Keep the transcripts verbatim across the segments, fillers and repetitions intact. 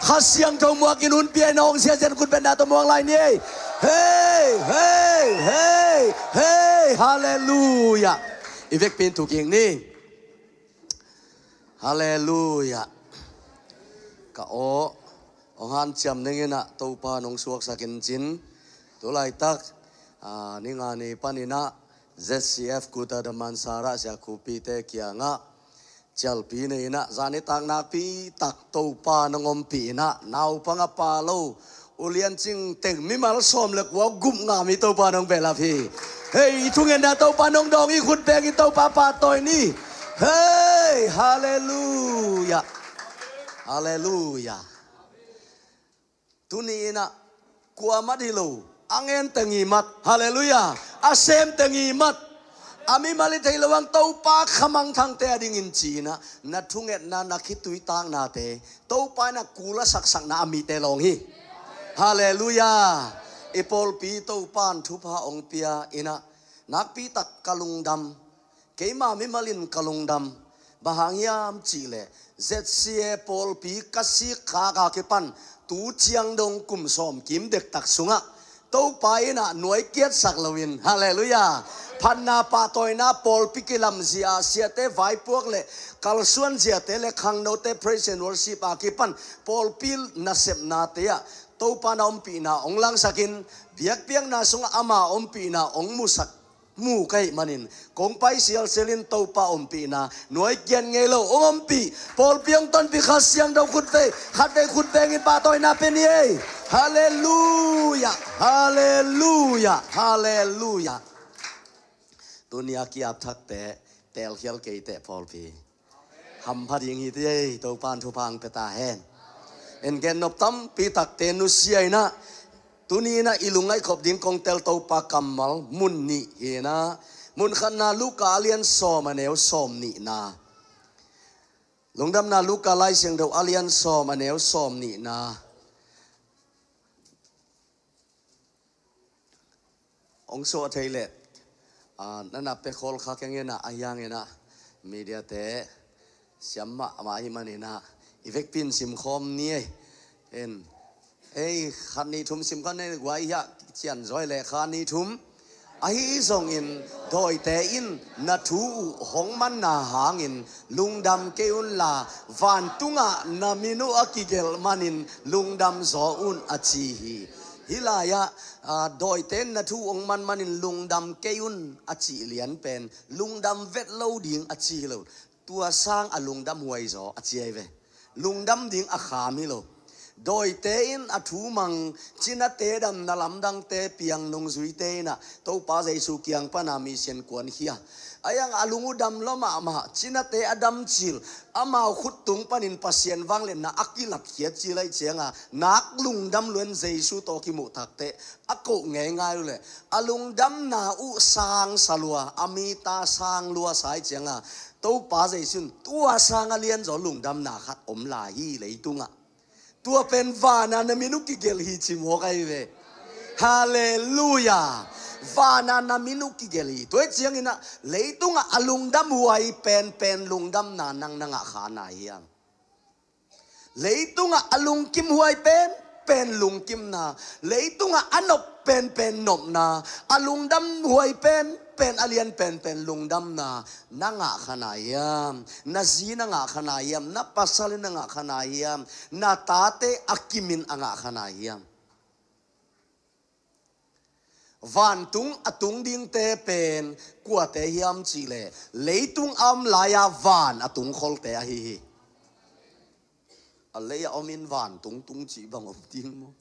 Kha Siangtho muakin hun pia in, hong siasia in khut beng na tawh muang lai ni ei. Hei, hei, hei, hei. Halleluiah. I vekpi in thuk kik ni. Halleluiah. Ka aw, hong hanciam ning in ah, Topa in hong suaksak in cin. Tu laitak, ah, ni nga ni panin ah, Z C F Kota Damansara siakhupite kiangah cialpi nei in ah, zan nitak nakpi tak Topa in hong ompih in ah, naupang a pa lo, ulian cing teng mimal sawm le kua, gupna mi Topa in hong behlap hi. Hei, i thungetna Topa in hong dawng hi, khut bengin Topa pahtawi ni. Hei, halleluiah. Halleluiah. Tuni in ah, kua mat hi lo, a ngen teng i mat. Halleluiah. A sem teng i mat. A mimal i thei lo hang, Topa khamangthangte a dingin ci in ah, na thungetna, na khitui taknate Topa in ah kul a saksakna a mite lawng hi. Halleluiah. I pawlpi Topa in thupha hong pia in ah, nakpi tak ka lungdam. Keima mimal in ka lungdam. Bang hang hiam cih leh, Z C A pawlpi ka sikkhak a kipan tu ciang dong kum sawm kim dektak sungah Topa in ah nuai kiatsak loin, halleluiah, phatna pahtawina, pawlpi kilamzia, siate vaipuak le kalsuanziate le khangnote praise and worship a kipan pawlpi nasepnate ah Topa in a ompihna hong langsakin, biakpiakna sungah ama ompihna hong musak mu ka hih manin, kong pai sialsial in Topa ompihna nuai kiat ngei lo hong ompih, pawlpi hong tonpih Kha Siangtho khut vei, khat vei khut bengin pahtawina pia ni ei. Halleluiah. Halleluiah. Halleluiah. Tuni a ki-ap thakte, telkhial kei teh pawlpi hampha ding hi teh, Topa in thupha hong pia ta hen. En, gen nop tampi takte nusia in ah, tuni in ah i lungngaih khop ding kong tel Topa kammal mun nih hi in ah, mun khatna Luka a lian sawm, a neu sawm nihna. Lungdamna Luka Lai Siangtho a lian sawm, a neu sawm nihna. Hong suah thei leh, ah, na na pia khawl kha keng in ah, a hiang in ah, mediate siam mahmah ahih manin ah, i vekpi in simkhawm ni ei. En, ei, khat nih thum simkhawm ni ei, guai hiah cianzaw leh kha nih thum. Ahi zongin dawite in na thu uh hong manna hangin lungdam kei unla, vantungah na min uh a kigelh manin lungdam zaw un, a ci hi. Hih lai-ah, aa, dawite in na thu hong man manin lungdam kei un a cih lian pen lungdam vet lo ding a ci hi lo. Tua sang a lungdam huai zaw a ci ahi ve. Lungdam ding a kham hi lo. Dawite in a thu mang, cinate damna lamdangte piang, nungzuite in ah Topa Jesu kiang pana mission kuankhia. A hiang a lung uh dam lua mahmah, cinate a dam cil, amau khut tung panin Pasian vangliatna a kilatkhiat cil ahih cianga, nak lungdam luain Jesu tawh kimuh takteh a koh ngeingai uh leh, a lungdamna uh sangsa lua, a mita sang lua sa ahih cianga, Topa Jesu in tua sang a lianzaw lungdamna khat om lai hi leitungah. Tua pen vana na min uh kigelh hi ci mawk ahi ve. Halleluiah. Vana na min uh kigelh hi. Tua ahih ciangin ah leitungah a lungdam huai penpen lungdamna nang na ngah kha nai hiam? Leitungah a lungkim huai penpen lungkimna, leitungah a nop penpen nopna, a lungdam huai penpen, a lian penpen lungdamna na ngah kha nai hiam? Na zi na ngah kha nai hiam? Na pasal in na ngah kha nai hiam? Na tate a kimin a ngah kha nai hiam? Vantung a tung dingte pen kuate hiam cih leh, leitung a om lai-a van a tungkholte ahi hi. A lei a omin vantung tung cih bang om ding maw?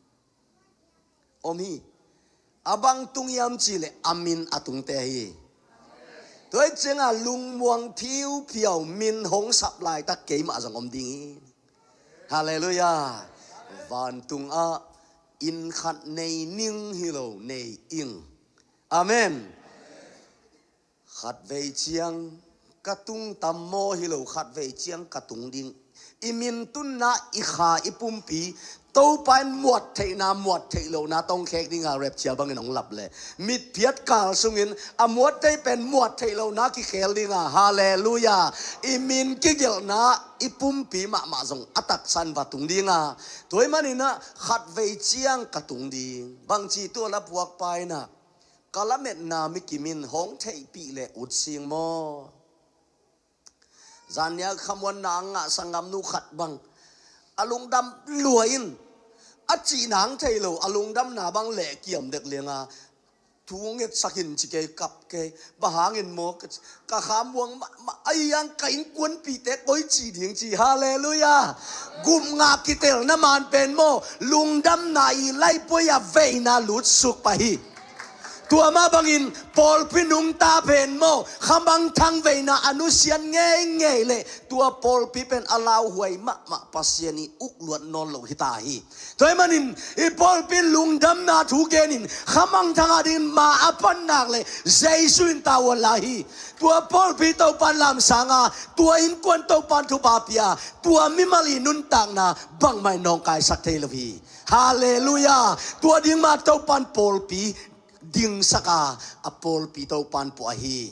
Om hi. A bang tung hiam cih leh a min a tungte ahi hi. Tua ahih cianga lungmuang phiuphiau, min hong sap laitak keimah zong om ding hi. Halleluiah. Vantungah inn khat nei ning hi lo, nei ing. Amen. Khatvei ciang ka tung tam maw hi lo, khatvei ciang ka tung ding. I min tunna, i kha, i pumpi Topa in muat theihna, muat theih lohna tawh hong khek dinga rapture bangin hong lap leh, mitphiat kal sungin a muat thei pen muat theih lohna kikhel dinga, halleluiah, i min kigelhna, i pumpi mahmah zong a taksa in va tung dinga, tua ahih manin ah khatvei ciang ka tung ding. Bangci tua la puakpa in ah, ka lametna mi kim in hong theihpih leh ut sing maw? Zannia khamuanna a ngah sanggamnu khat bang, a lungdam lua in, a cihna hong thei lo, a lungdamna bang leh kiam dek lianga, thu ngetsak in ci kei, kap kei. Bang hangin maw, ka, ka khamuang mahmah, a hiang ka innkuanpihte koi ci ding ci, halleluiah. Gup ngah kitelna man pen maw, lungdamna i laipuai a veina lutsuk pah hi. Tua mah bangin pawlpi nungta pen maw, khamangthang veina a nusiat ngeingei leh tua pawlpi pen a lauhuai mahmah, Pasian i uk luat nawn lo hita hi. Tua ahih manin i pawlpi in lungdamna thu genin khamangthang a dingin ma a pan nak leh Jesu in tavuan lai hi. Tua pawlpi Topa in lamsanga, tua innkuan Topa in thupha pia, tua mimal i nuntakna bangmah in nawngkaisak thei lo hi. Halleluiah. Tua ding mah Topa in pawlpi dingsaka, a pawlpi Topa in pua hi.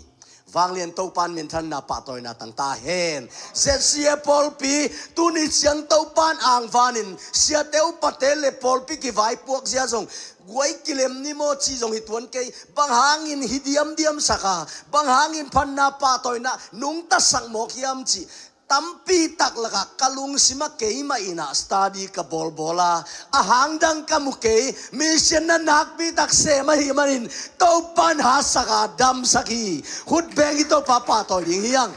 Vanglian Topa in minthanna pahtawina tang ta hen. Z C A pawlpi tuni ciang Topa in angvanin, siate upate leh pawlpi kivaipuak zia zong guai kilem ni maw ci zong hi tuan kei. Bang hangin hi diamdiam saka, bang hangin phatna pahtawina nungtasak mawk hiam cih tampi tak lakah ka lungsim ah keimah in ah study ka bawlbawl a, a hangdang ka mu kei. Mission na nakpi tak sem ahih manin Topa in hatsak a damsak hi. Khut beng hi, Topa pahtawi ding hi hang.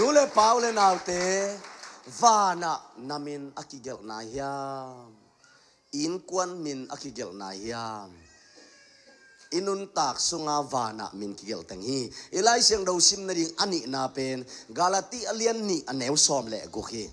Nu le pa, u le naute, van ah na min a kigelhna hiam? Innkuan min a kigelhna hiam? I nuntak sunga van ah min kigelh teng hi. I Lai Siangtho sim nading a nihna pen Galati a lian nih a neu sawm le guk hi.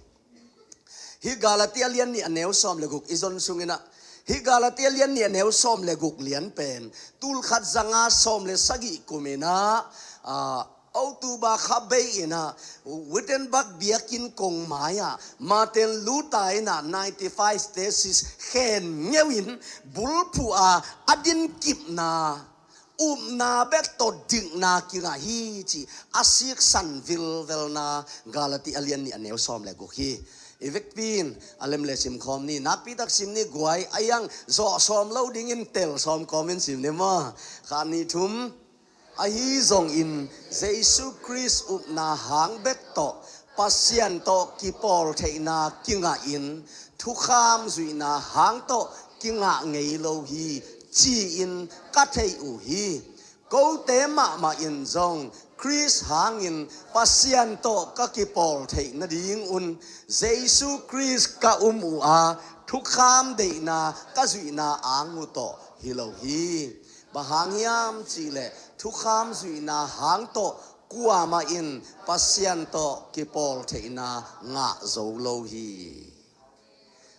Hih Galati a lian nih a neu sawm le guk i zon sungin ah, hih Galati a lian nih a neu sawm le guk lian pen tul khat za nga sawm le sagih kum in ah, ah, October kha bei in ah, Wittenberg biakinn kong mai ah Martin Luther in ah ninety-five thesis khen ngeu in bulphuh a, a dinkipna, upna bek tawh dikna kingah hi ci a siksan vilvelna Galati a lian nih a neu sawm le guk hi. I vekpi in a lem le simkhawm ni, nakpi tak sim ni guai, a hiang zawh sawm lo dingin tel sawm kawmin sim ni maw. Khat, nih, thum. Ahi zongin Jesu Khrist upna hang bek tawh Pasian tawh kipawl theihna kingah in, thukham zuihna hang tawh kingah ngei lo hi ci-in ka thei uh hi. Kote mahmah in zong Khrist hangin Pasian tawh ka kipawl theih nadingun Jesu Khrist ka um uh a, thukham deihna ka zuihna ang uh tawh hi lo hi. Bang hang hiam cihleh thukham zuihna hang tawh kuamah in Pasian tawh kipawl theihna ngah zo lo hi.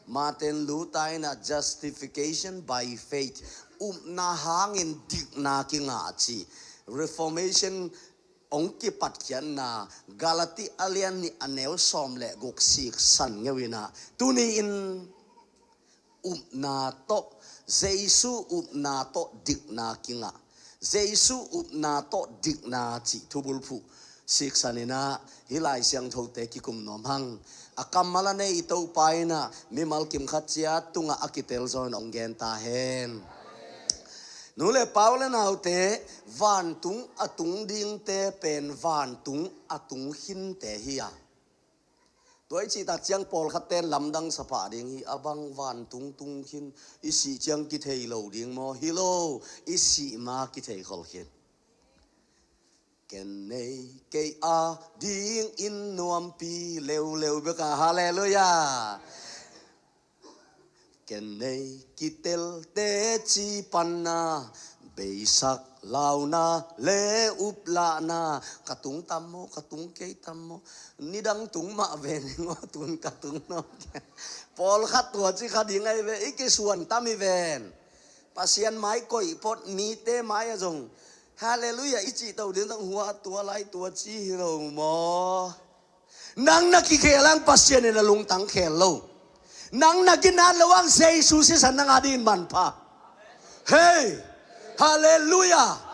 Martin Luther in ah justification by faith, upna hangin dikna kingah ci, Reformation hong kipatkhiatna Galati a lian nih a neu sawm le guk siksan ngeu in ah, tuni in upna tawh, Jesu upna tawh dikna kingah, Jesu upna tawh dikna cih thubulphuh siksan in ah, hih Lai Siangthote kikum nuam hang. A kammal a nei i Topa in ah mimal kim khat ciat tungah a kitel zawin hong gen ta hen. Nu le pa, u le naute, vantung a tung dingte pen vantung a tung khinte hi a. Tua i cih tak ciang pawlkhatte lamdang sa pah ding hi, a bang vantung tung khin, i sih ciang kithei lo ding maw? Hi lo, i sih ma kithei khol khin. Ken nei kei a dingin nuampi leuleu bek a, halleluiah. Ken nei kitelte ci panna, beisak launa le uplahna, ka tung tam maw, ka tung kei tam maw, nidang tung mah ven hi ngaw, tun ka tung nawk. Pawlkhat tua ci kha ding ahi ve, i kisuan tam hi ven. Pasian mai koih phot, mite mai a zong halleluiah i cih to ding zong, hua tua lai tua ci hi lo maw? Nang na kikhel ang Pasian in a lungtang khel lo. Nang na ginat lo ang Jesu sisan nang a dingin manpha. Hei! Halleluiah!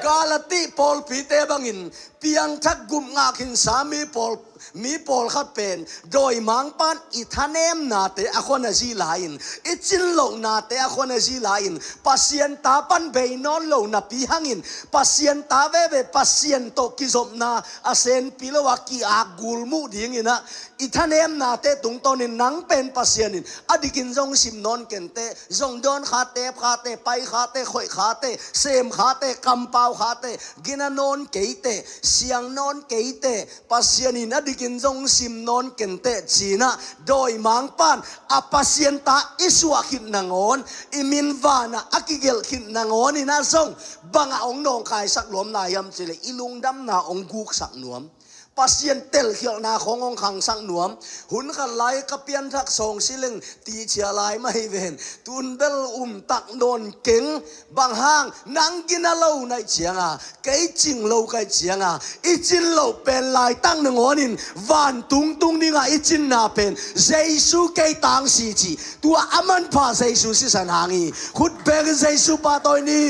Galati pawlpite bangin piangthak gup ngah khinsa mi pawl, mi pawlkhat pen dawimangpa'n i thanemnate a khua na zi lai-in, i cinlohnate a khua na zi lai-in, Pasian ta pan bei nawn lo napi hangin, Pasian ta veve Pasian tawh kizopna a senpi lo a ki-ak gulmuh dingin ah, i thanemnate tungtawnin nang pen Pasian in a dikin zong sim nawn kenteh, zong dawn khate, ep khate, pai khate, khoih khate, sem khate, kampau khate, gina nawn keiteh, siang nawn keiteh, Pasian in a dikin zong sim nawn kenteh ci-in ah, dawimangpa'n a Pasian ta i suah khit nangawn, i min vanah a kigelh khit nangawnin ah zong bangah hong nawngkaisak nuam lai hiam cih leh, i lungdamna hong guksak nuam. Pasian telkhialhna khawng hong khangsak nuam. Hun khat lai ka pianthak sawng si leng, tichia lai mah hi ven. Tun bel um tak nawn keng. Bang hang, nang gina lo na hih cianga, kei cing lo ka hih cianga, i cin loh pen laitak nangawnin vantung tung dingah i cinna pen Jesu kei tangsi cih, tua a manpha Jesu sisan hang hi. Khut bengin Jesu pahtawi ni.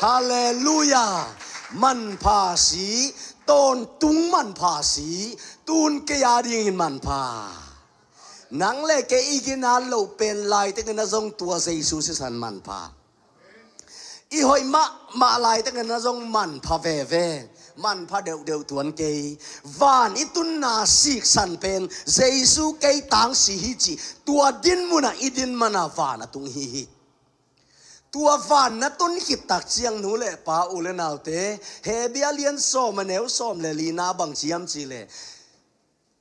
Halleluiah. Manpha si, tawntung manpha si, tun kei a dingin manpha. Nang le kei i ginat loh pen laitakin ah zong tua Jesu sisan manpha. I hoih mahmah laitakin ah zong manpha veve. Manpha deuhdeuh tuan kei. Van i tunna siksan pen Jesu kei tangsi hi cih, tua din munah i din mana van a tung hi hi. Tua van na tun khit tak ciang, nu le pa, u le naute, Hebru a lian sawm, a neu sawm le lina bang ci hiam cih leh,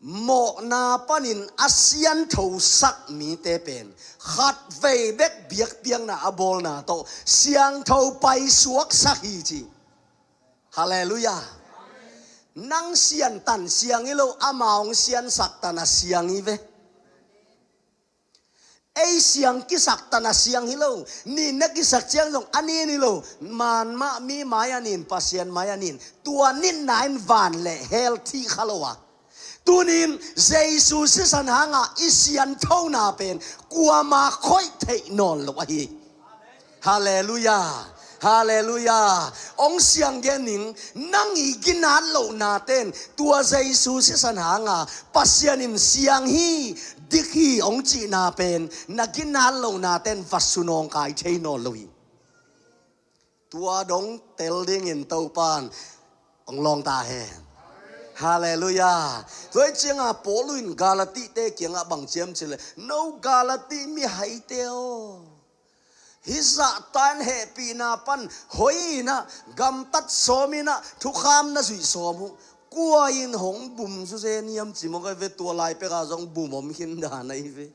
mawhna panin a sianthosak mite pen khatvei bek biakpiakna a bawlna tawh siangtho paisuaksak hi ci. Halleluiah. Nang siantan siang hi lo, amah hong siansak tan a siang hi ve. Ei siang kisak tan a siang hi lo. Nin na kisak ciang zong a nin hi lo. Man mah mi mai a nin, Pasian mai a nin. Tua nitna in van le hell thih kha lo a. Tunin Jesu sisan hanga i sianthona pen kuama khoih theih nawn lo ahi. Halleluiah. Halleluiah. Hong siang gen ning, nang i ginat lohna ten tua Jesu sisan hanga Pasian in siang hi, dik hi hong cihna pen na ginat lohna ten va su nawngkai thei nawn lo hi. Tua dong tel dingin Topa'n hong lawng ta hen. Halleluiah. Tua hi cianga Paul in Galatite kiangah bang ci hiam cih leh, no Galati mihaite aw, hih zahtan hehpihna pan hoih in ah, gamtat sawm in ah, thukham na zuih sawm uh. Kua in hong bum zuzen hiam ci mawk ahi ve, tua lai peka zong bum om khin dan ahi ve.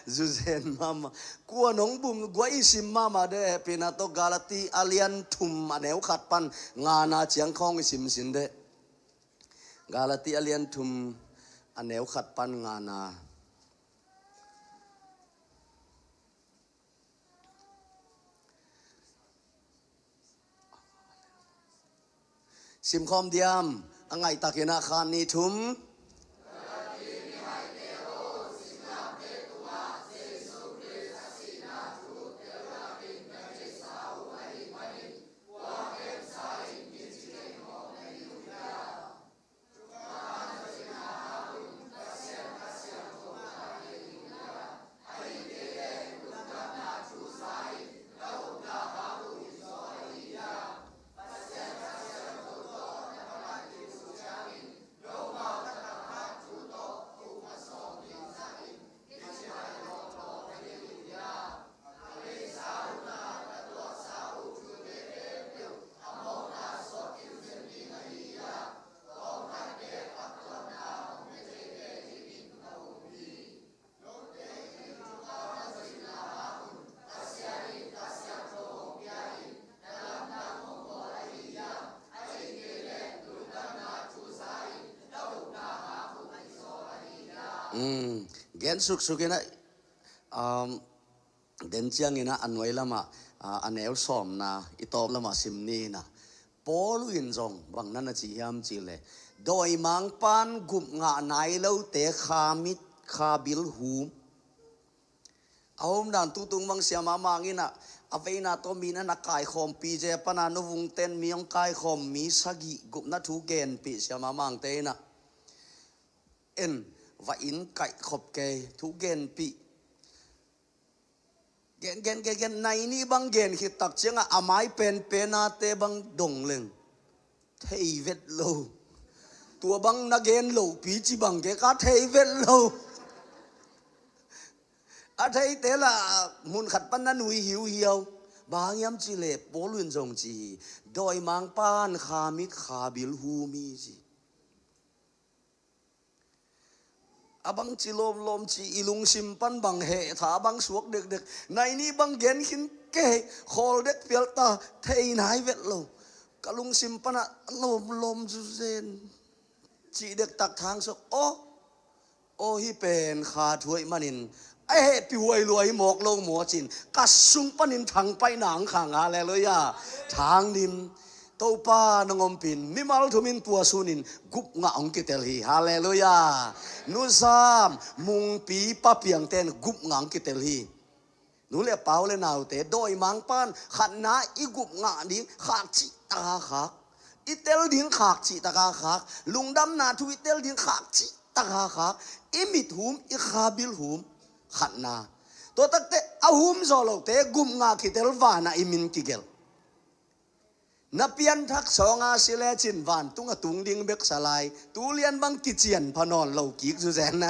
Zuzen mahmah. Kua in hong bum, gua i sim mahmah deh, hehpihna tawh Galati a lian thum a neu khat pan ngana ciang khawng i sim sin deh. Galati a lian thum a neu khat pan ngana. Simkhawm diam, a ngaihtakin ah khat, nih, thum. Mm, gen suksuk in ah, um, den ciangin ah a nuai lamah, ah, a neu sawmna i tawp lamah sim ni in ah. Paul in zong bang na na ci hiam cih leh, Dawimangpa'n gupngah nai lote kha mit kha bil hum. A hum dan tutung bang siamah mang in ah, a veina tawh mi na na kaikhawmpi ze pana nuvungten mi hong kaikhawm mi sagih gupna thu genpih siamah mangte in ah, en, va in kaih khop kei, thu genpih. Gen gen gen gen, nai nih bang gen khit tak ciangah a mai penpenate bang dong leng thei vet lo. Tua bang na gen lopi ci bang kei ka thei vet lo. A theite lah mun khat pan na nui hiuhiau. Bang hang hiam ci leh Paul in zong ci hi. Dawimangpa'n kha mit kha bil hum hi ci. A bang ci lawmlawm ci, i lungsim pan bang heh tha bang suak dekdek. Nai nih bang gen khin kei, khawl dek pial ta, thei nai vet lo. Ka lungsim panah lawmlawm zuzen cih dektak thang suak. Aw, aw, hih pen kha thu ahih manin a hehpih huai lua hi mawk lo maw cin, ka sung panin thangpaihna hong khang. Halleluiah. Thang dim. Topa nang ompih in, mimal thum in tua sunin gupngah hong kitel hi. Halleluiah. Nuzam, Mungpi, Pa Piangte'n gupngah hong kitel hi. Nu le pa, u le naute, dawimangpa'n khatna i gupngah ding khak cih taka khak, i tel ding khak cih taka khak, lungdamna thu i tel ding khak cih taka khak, i mit hum, i kha bil hum. Khatna. Tua takte a hum zawh lote gupngah kitel, vanah i min kigelh. Na pianthak sawng a si lecin vantung a tung ding bek sa lai, tu lian bang kician pha nawn lo kik zuzen.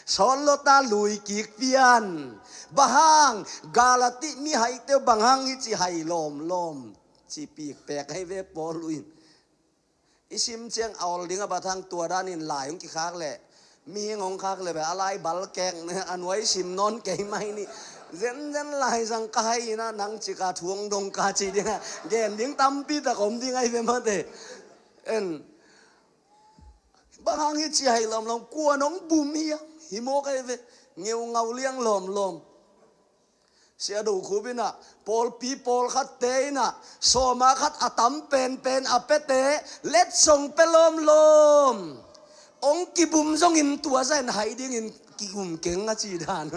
Sawt lota lui kik pian. Bang hang, Galati mihaite uh bang hang i ci hai lawmlawm, ci pikpek ahi ve Paul in. I sim ciang a ol ding a bat hang, tua danin lai hong kikhak leh, mihing hong khak leh beh a lai bal kek, a nuai sim nawn kei mai ni. Zenzen lai zang ka hai in ah, nang cika thu hong dong ka ci ding a, gen ding tampi tak om ding ahi ve mate. En. Bang hang i ci hai lawmlawm, kua nong bum hiam? Hi mawk ahi ve. Ngeu ngau liang lawmlawm. Sia Do Khup in ah, pawlpi pawlkhatte in ah, sawma khat a tam penpen a piate, letsong pia lawmlawm. Hong kibum zongin tua zah in hai dingin ki-um keng a ci dan.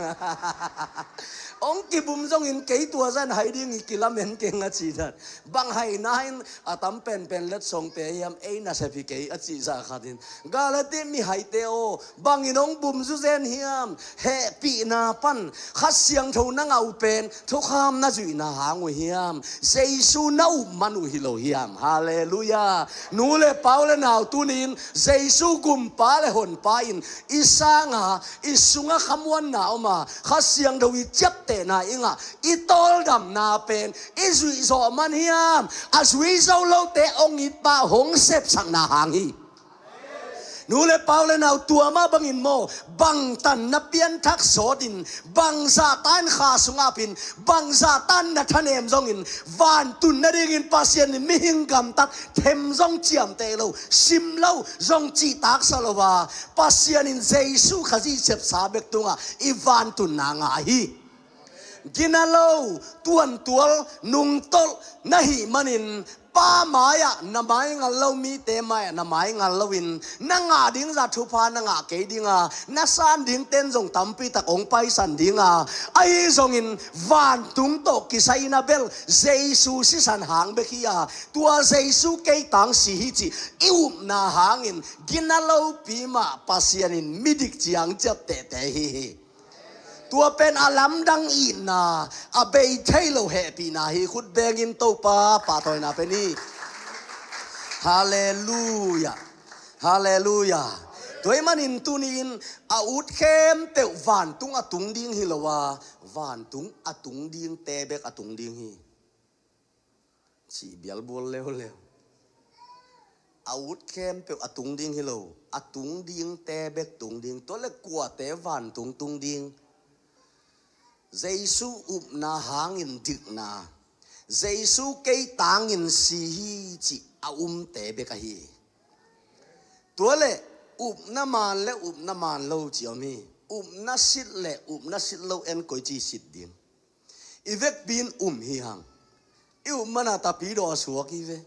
Hong kibum zongin kei tua zah in hai dingin kilamen keng a ci dan. Bang haina in a tam penpen letsong pia hiam, ei nasep hi kei a cih zah khat in. Galati mihaite aw, bangin hong bum zuzen hiam? Hehpihna pan Kha Siangtho na ngah uh pen thukham na zuihna hang uh hiam? Jesu na up man uh hi lo hiam? Halleluiah. Nu le pa, u le nau, tuni-in Jesu Gumpa le Honpa in i sanga, i sunga khamuanna om a, Kha Siangtho i ciaptehna i ngah, i tawldamna pen i zuih zawh man hiam? A zui zo lote hong it pa hong sepsakna hang hi. Nu le pa, u le nau, tua mah bangin maw, bangtan na pianthak sawtin, bangzah tan kha sungah ap in, bangzah tan na thanem zongin, vantun nadingin Pasian in mihing gamtat them zong ciamteh lo, sim lo zong cihtaksa lo a, Pasian in Jesu Khazih sepsa bek tungah i vantunna ngah hi. Gina lo, tuantual, nungtolh na hih manin, pa mai-ah na maingal lo, mite mai-ah na maingal loin, na ngah ding zah thupha na ngah kei ding a, na san ding ten zong tampi tak hong paisan ding a, ahi zongin vantung tawh kisai in a bel Jesu sisan hang bek hi a, tua Jesu kei tang si hi cih i upna hangin gina lopi mah Pasian in midik ciang ciaptehte hi hi. Tua pen a lamdang itna, a bei thei lo hehpihna hi. Khut bengin Topa pahtawina pe ni. Halleluiah. Halleluiah. Tua ahih manin tuni-in a ut khempeuh vantung a tung ding hi lo a, vantung a tung dingte bek a tung ding hi. Cih bialbual leuleu. A ut khempeuh a tung ding hi lo, a tung dingte bek tung ding. Tua le kuate vantung tung ding? Jesu upna hangin dikna, Jesu kei tangin si hi cih a umte bek ahi. Tua le upna man le upna man lo cih om hi. Upna sit le upna sit lo en koici sit ding? I vekpi in um hi hang. I um mana tapidaw a suak hi ve.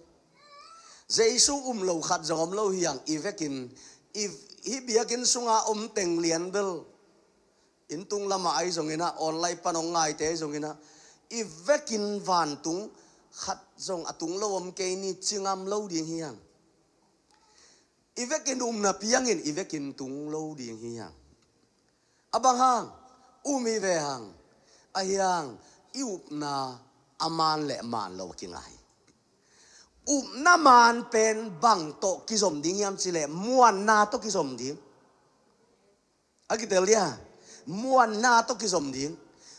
Jesu um lo khat zong om lo hi hang. I vekin, i, hih biakinn sunga om teng lian bel, inn tung lamah ahi zongin ah, online pan hong ngaite ahi zongin ah, i vekin vantung khat zong a tung lo om kei ni, ci ngam lo ding hi hang. I vekin um napi hangin i vekin tung lo ding hi hang. A bang hang? Um hi ve hang. Ahi hang, i upna a man le man lo kinga hi. Upna man pen bang tawh kizom ding hiam cih leh, muanna tawh kizom ding. A kitel dia, muanna tawh kizom ding.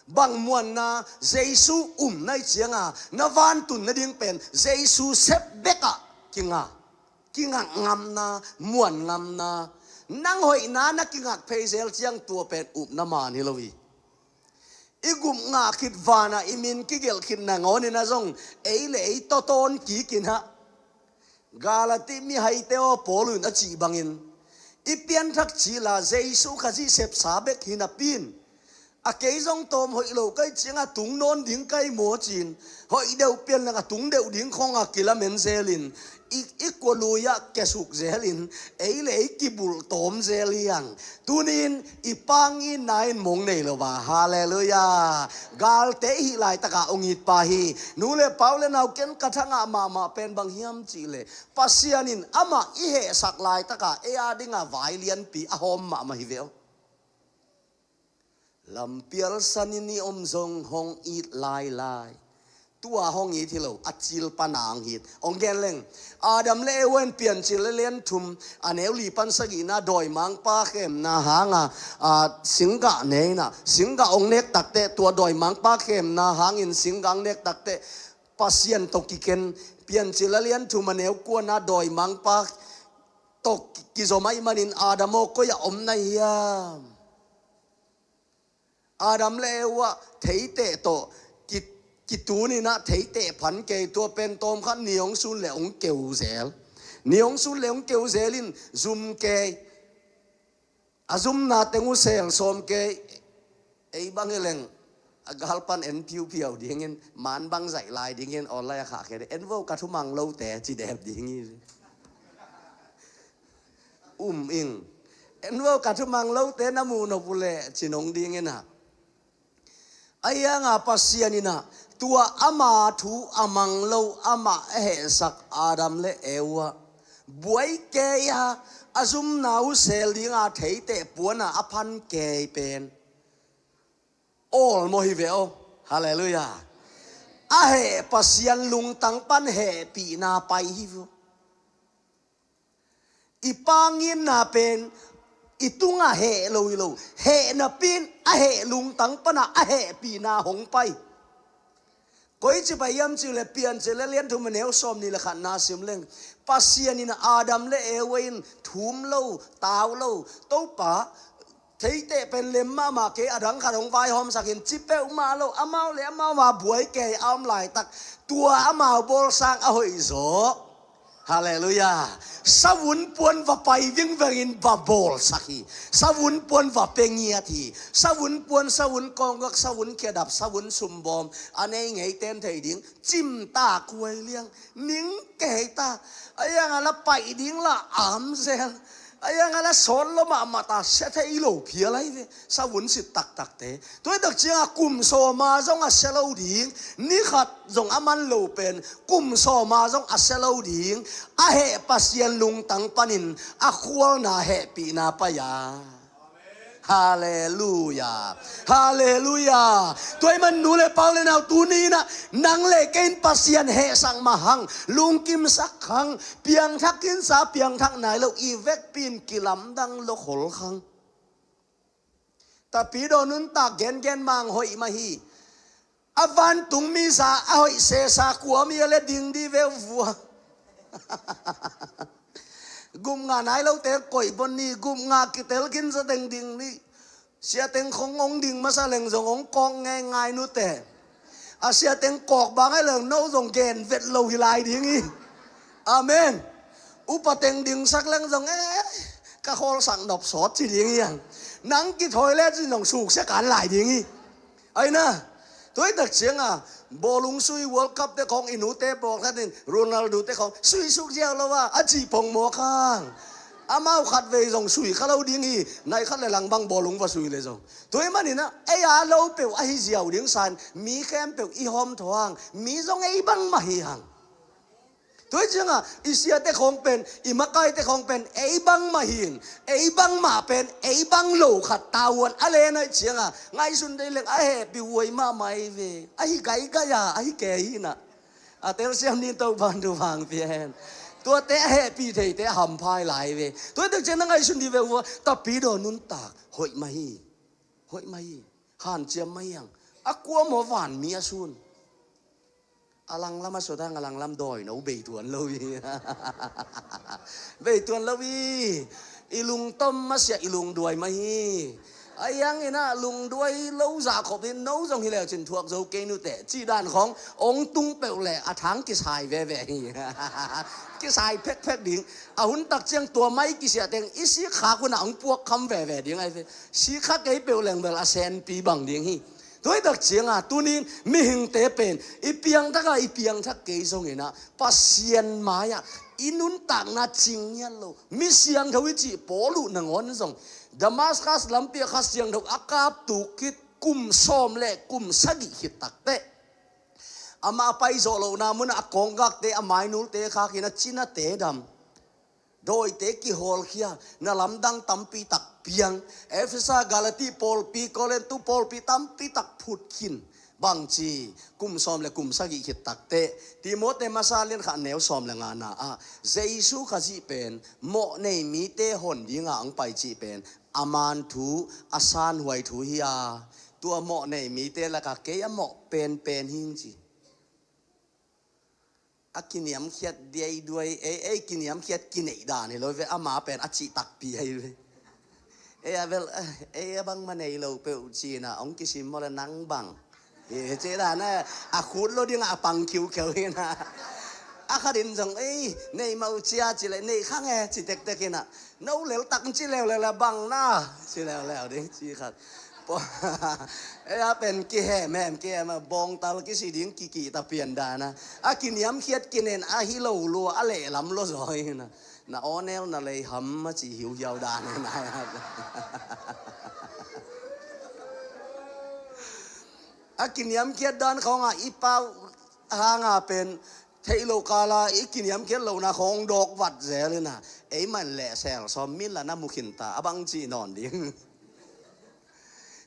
Bang muanna? Jesu umna i cianga na vantun nading pen Jesu sep bekah kinga. Kingak ngamna, muan ngamna. Nang hoihna na kingak phei zel ciang tua pen upna man hi lo hi. I gup ngah khit vanah i min kigelh khit nangawnin ah zong ei le ei tawtawn kikin ah. Galati mihaite aw, Paul in a cih bangin, i pianthak cila Jesu Khazih sepsa bek hi napi-in, a kei zong tawm hoih lo ka hih cianga tung nawn ding ka hi maw ci-in, hoih deuh pian leng a tung deuh ding khawngah kilamen zelin, i, i kualui-ah kiasuk zelin, ei le ei kibulh tawm zel hi hang. Tuni-in i pa ngitna in mong nei lo a, halleluiah. Galte i hih laitakah hong it pa hi. Nu le pa, u le nau, ken ka thangah mahmah pen bang hiam cih leh, Pasian in amah i hehsak laitakah ei a dingah vai lianpi a hawm mahmah hi ve aw. Lampial sanin i om zong hong it lailai. Tua hong it hi lo, a cil pana hong it. Hong gen leng, Adam le Eva in Piancil a lian thum, a neu li pan sagihna, dawimangpa khemna hanga, a, singgah ne in ah, singgah hong nek takteh, tua dawimangpa khemna hangin singgah hong nek takteh, Pasian tawh kiken. Piancil a lian thum, a neu kuana, dawimangpa tawh kizom ahih manin, Adam aw, koi-ah om na hiam? Adam le Eva theiteh tawh ki, kitun in ah, theiteh phan kei, tua pen tawmkhat ni hong sun le hong keu zel. Ni hong sun le hong keu zelin zum kei. A zumna teng uh sel sawm kei. Ei bang hi leng, a galpan en piupiau dingin, man bang zaih lai dingin, online a khah kei ding. En vo, ka thumang lote, ci dep ding hi. Um ing. En vo, ka thumang lote na muh nop uh leh, ci nong dingin ah. Ahi hanga Pasian in ah, tua ama thu a mang lo, amah a hehsak Adam le Eva buai kei a, a zumna uh sel dinga theiteh puana a phan kei pen awlmawh hi ve aw. Halleluiah. A heh Pasian lungtang pan hehpihna pai hi ve aw. I pa ngitna pen i tungah heh lo hi lo. Heh napi-in a heh lungtang panah a hehpihna hong pai. Koici pai hiam cih leh Piancil a lian thum, a neu sawmnih le khatna sim leng, Pasian in Adam le Eva in thum lo, tau lo, Topa, theiteh pen lem mahmah kei, a dang khat hong vaihawmsak in, ci peuhmah lo, amau le amau a buai kei a om laitak, tua amau bawlsa a hoih zaw. Halleluiah. Savun puan va pai vingvengin va bawlsak hi. Savun puan va pe ngiat hi. Savun puan, savun kawnggak, savun khedap, savun sumbawm, a nei ngeiten thei ding, cimtak huai liang, ning kei ta. A iang a la paih ding la am zel. A iang a la sawt lo mahmah ta, sia thei lo phial ahi ve. Savun sit taktakte. Tua hi tak ciangah kum sawma zong a sia lo ding, ni khat zong a man lo pen, kum sawma zong a sia lo ding, a heh Pasian lungtang panin a khualna hehpihna pai a. Halleluiah. Halleluiah. Tua ahih man nu le pa, u le nau, tuni in ah nang le kei in Pasian hehsak mah hang, lungkimsak hang, piangthak kinsa, piangthak nai lo, i vekpi in kilamdang lo khol hang. Tapidaw nuntak gengen mang hoih mah hi. A vantung misa a hoih sesa kua mi a le ding di veu vua. Gup ngah nai lote koih bon ni, gup ngah kitel khin zateng ding ni. Siateng khong hong ding masa leng zong hong kawk ngeingai nute. A siateng kawk bang ahi leng no zong gen vet lo hi lai ding hi. Amen. Upateng dingsak leng zong, eh, ka khawlsak nop sawt ci ding hi hang. Nang kithawi le cin zong suksia kan lai ding hi. Aina, tua hi tak cianga Bawlung sui World Cup te khawng i nute pawlkhat in Ronaldo te khawng sui suk ziau lo a, a cih pongmawk hang. Amau khatvei zong sui kha lo ding hi, nai khat le lang bang bawlung va sui le zong. Tua ahih manin ah, ei a lo peuh ahi ziau ding san, mi khempeuh i hawm thaw hang, mi zong ei bangmah hi hang. Tua hi ciangah, i siate khawng pen, i makaite khawng pen, ei bangmah hi in, ei bangmah pen, ei bang lo khat tavuan a len ahih ciangah, ngaihsun dei leng a hehpih huai mahmah hi ve. Ahi gaigai a, ahi kei hi na. A telsiam ni Topa'n thupha hong pia hen. Tuate a hehpih theite a hampha hi lai ve. Tua hi tak ciang na ngaihsun dih ve ua, Tapidaw nuntak hoih mah hi. Hoih mah hi. Hanciam mah hi hang. A kua maw vanmi a sun? A langlam a sut hang, a langlam dawino bei tuan lo hi. Bei tuan lo hi. I lungtom masiah, i lungduai mah hi. Ahi hangin ah lungduai lo zahkhop hi, no zong hi leu cin thuak zo kei nuteh, cih dan khawng hong tung peuh leh a thang kisai veve hi. Kisai phekphek ding. A hun tak ciang tua mai kisiah teng i sikkhak hun ah hong puak kham veve ding ahi ve. Sikkha kei peuh leng bel a senpi bang ding hi. Tua hi tak ciangah tuni-in mihingte pen i piangthak a, i piangthak kei zongin ah Pasian mai-ah i nuntakna cing ngiat lo. Mi siangtho i cih Paul uh nangawn zong Damascus lampi ah Kha Siangtho a kap tuk khit kum sawm le kum sagih khit takteh, amah a paizawh lohna munah a kawnggakte, a mainulte khak in a cinate dam. Dawite kihawlkhia, na lamdang tampi tak piang. Efesa, Galati pawlpi, Korintu pawlpi tampi tak phut khin. Bangci, kum sawm le kum sagih khit takteh, Timote masa lian khat neu sawm le ngana ah, Jesu Khazih pen mawh nei mite hon dinga hong pai cih pen a man thu, a sanhuai thu hi a, tua mawh nei mite lakah kei a mawh penpen hing ci. A kiniamkhiat diaiduai, ei, ei kiniamkhiat kineih dan hi lo ve, ama pen a cih takpi ahi ve. Ei a bel, eh, ei a bangmah nei lo peuh cina hong kisim maw le nang bang. Hi cih dan a, a khut lo dingah a pang khiukheu hi na. A khat in zong, ei, nei mah uh cia ci le, nei khang e, ci tektek hi na. No lel tak ci leuleu le bang na, ci leuleu ding ci khat. Ei a pen kihemhem, kihem a bawngtal kisi ding kikihta pian dan a. A kiniamkhiat kinen a hi lo lua, a lehlam lo zaw hi na. Na awnel na lei ham a ci hiuhiau dan hi na. A kiniamkhiat dan khawngah i pau hanga pen theih lo kala i kiniamkhiat lohna khawng dawk vat zel hi na. Ei man leh sel sawm min la na mu khin ta, a bang cih nawn ding.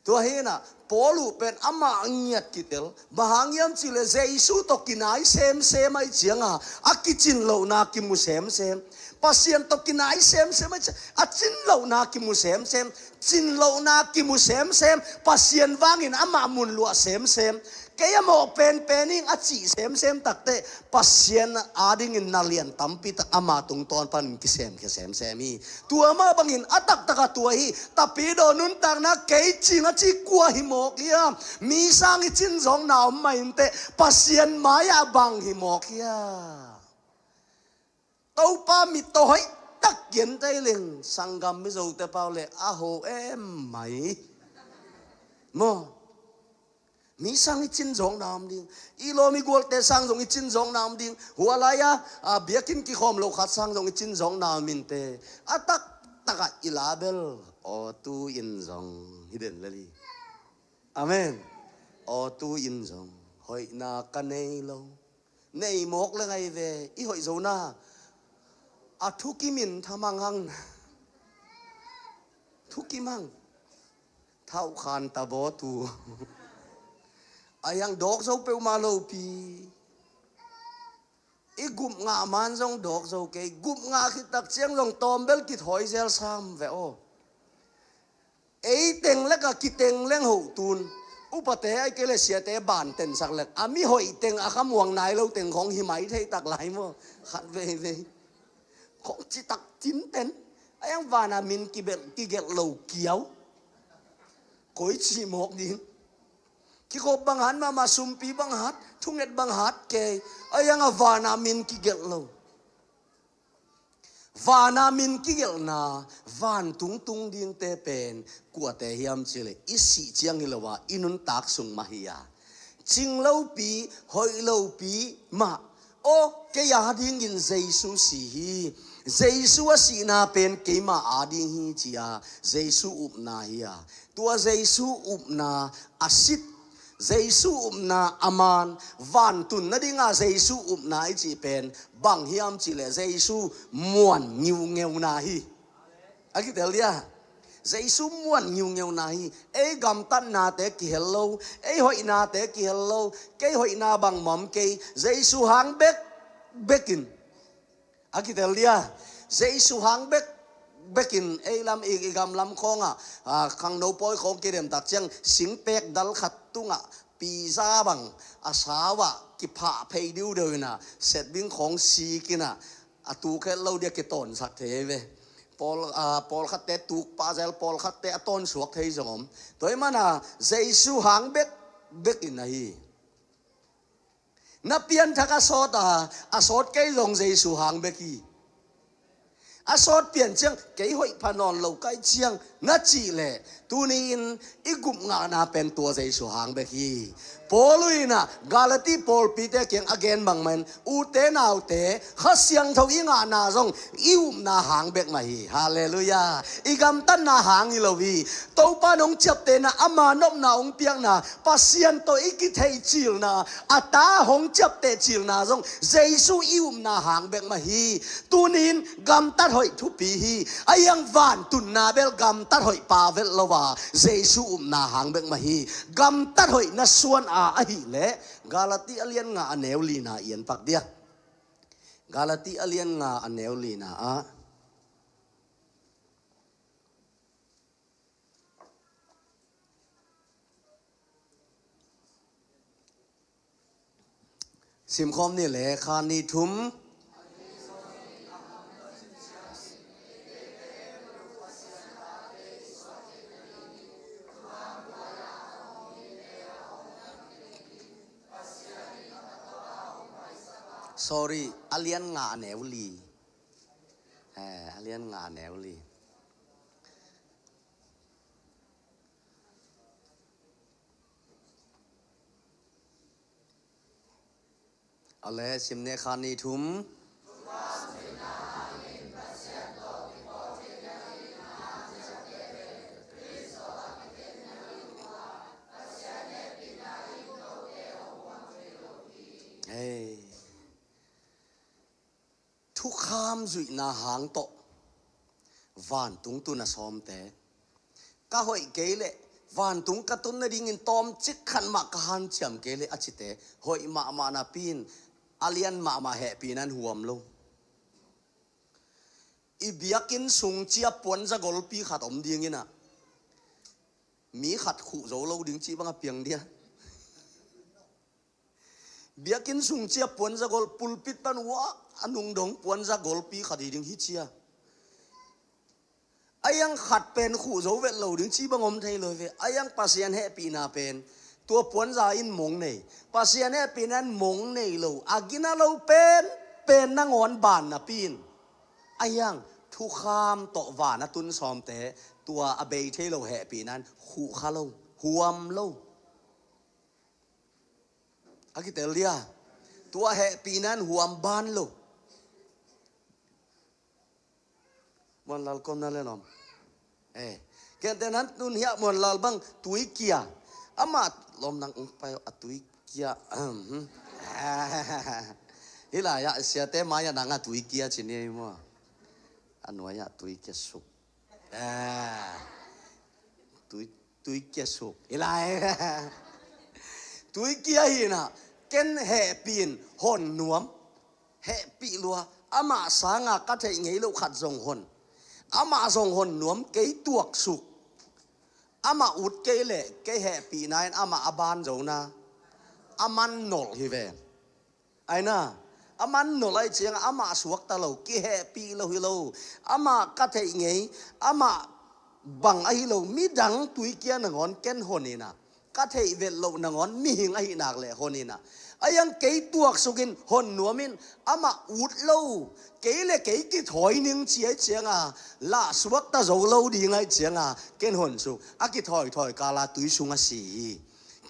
Tua hi na, Paul uh pen amah ngiat kitel, bang hang hiam cih leh Jesu tawh kinai semsem ahih cianga, a kicin lohna kimu semsem. Pasian tawh kinai semsem ahih cianga, a cin lohna kimu semsem. Cin lohna kimu semsem, Pasian vangin amah mun luah semsem. Kei a mawh penpen ing a cih semsem takteh, Pasian adingin na lian tampi tak ama tungtawn panin kisemkhia semsem hi. Tua mah bangin a taktakah tua hi, Tapidaw nuntakna kei cing a ci kua hi mawk hiam? Mi sang i cin zawkna om mah inteh, Pasian mai-ah bang hi mawk hiam? Topa mittaw hoih tak kian tei leng, sanggam Mizote pau le a ho em mai. Maw? Mi sang i cin zawkna om ding. I lawm i gualte sang zong i cin zawkna om ding. Hua lai-a, a, biakinn kikhawm lo khat sang zong i cin zawkna om inteh. A taktakah i la bel, aw tu in zong hi den lel hi. Amen. Aw tu in zong hoihna ka nei lo. Nei mawk le ngai ve, i hoih zona. A thukimin thamang hang. Thukim hang. Thauhkhan ta baw tu. A hiang dawk zo peuhmah lopi. I gup ngah man zong dawk zo kei. Gup ngah khit tak ciang zong tawmbel kithawi zel sam ve aw. Ei teng lek a kiteng leng hoh tun. Upate ai kei le siate ban tensak lek. A mi hoih teng a khamuang nai lo teng khong hi mai thei tak lai maw? Khat veivei. Khong citak cinten. A yang vana min kibel, kigelh lo kiau. Koi ci mawk ding. Kikhop bang hat mahmah, sumpi bang hat, thunget bang hat kei. A yang a vana min kigelh lo. Vana min kigelhna, vantung tung dingte pen kuate hiam cih leh i sih ciang hi lo a, i nuntak sung mah hi a. cing lopi, hoih lopi mah. Aw, kei adingin Jesu si hi. Jesu a sihna pen keima ading hi, ci-a Jesu upna hi a. Tua Jesu upna a sit, Jesu upna a man, vantun nadinga Jesu upna i cih pen bang hiam cihleh Jesu muan ngiungeuna hi. A kitel dia? Jesu muan ngiungeuna hi. Ei gamtatnate kihel lo, ei hoihnate kihel lo, kei hoihna bangmah om kei, Jesu hang bek bekin. A kitel dia? Jesu hang bek bekin ei lam i, i gamlam khawngah, a, khangno pawi khawng kidemtak ciang singpek dal khat tungah pizza bang a sau ah kiphah phei diudeu inah, setbing khawng sik inah, a tuk het lo dia kitawnsak thei ei ve. Pawl, a, pawlkhatte tuk pah zel, pawlkhatte a tawnsuak thei zong om. Tua i mana Jesu hang bek bekin ahi. Na pianthak a sawt a, a sawt kei zong Jesu hang bek hi. A sawt pian ciang kei hoih pha nawn lo kai ciang na cih leh, tuni-in i gup ngahna pen tua Jesu hang bek hi. Paul inah Galati pawlpite kiang a gen bangmah in, ute naute, Kha Siangtho i ngahna zong i upna hang bek mah hi. Halleluiah. I gamtatna hang hi lo hi. Topa nong ciaptehna, ama nopna hong piakna, Pasian tawh i kitheih cilna, a ta hong ciapteh cilna zong Jesu i upna hang bek mah hi. Tunin gamtat hoih thupi hi. A iang vantunna bel gamtat hoih pa vet lo a, Jesu upna hang bek mah hi. Gamtat hoih na suan a ahih leh, Galati a lian nga a neu lina i en pak dia. Galati a lian nga a neu lina ah simkhawm ni le kha ni thum. Sorry, a lian nga a neu li. Eh, a lian nga a neu li. A le sim ne kha ni thum. Hei. Thukham zuihna hang tawh vantung tun a sawmte, ka hoih kei leh vantung ka tun nadingin tawmcik khat mah ka hanciam kei leh a cite, hoih mahmah napi in a lian mahmah hehpihna in huam lo. I biakinn sung cia puanza golpi khat om ding inah, mi khat khuh zo lo ding cih bang a piang dia. Biakinn sung cia puanza gol, pulpit pan uah a nung dong puanza golpi khat hi ding hi cia. A iang khat pen khuh zo vet lo ding cih bang om thei lo hi ve. A iang Pasian hehpihna pen tua puanza in mong nei, Pasian hehpihna in mong nei lo, a gina lo pen pen nangawn ban napi in, a iang thukham tawh van a tun sawmte, tua a bei thei lo hehpihna in khuh kha lo, huam lo. A kitel dia? Tua hehpihna in huam ban lo. Muanlal komna le lom. Eh, kente nan tun hiah Muanlal bang tuikia. Amah lom nang ung pai a tuikia. Ahem. Hi lai ah siate mai ah nang a tuikia ci ni ei maw. A nuai ah tuikia suk. Ah. Tui, tuikia suk. Hi lai. Tuikia hi inah, ken hehpih in hon nuam. Hehpih lua. Amah sanga ka theih ngei loh khat zong hon. Amah zong hon nuam, kei tuaksuk. Amah ut kei leh kei hehpihna in amah a ban zona. A man nolh hi ve. Aina, a man nolh ahih ciangah amah suakta lo, kihehpih lo hi lo. Amah ka theih ngei, amah bang ahi lo, midang tuikia nangawn ken hon inah, ka theih vet loh nangawn mihing ahih nak leh hon inah, a iang kei tuaksuk in hon nuam in, amah ut lo, kei le kei kithawi ning ci ahih cianga, lah suakta zo lo ding ahih cianga ken hon suk. A kithawi thawi kala tui sung a si hi.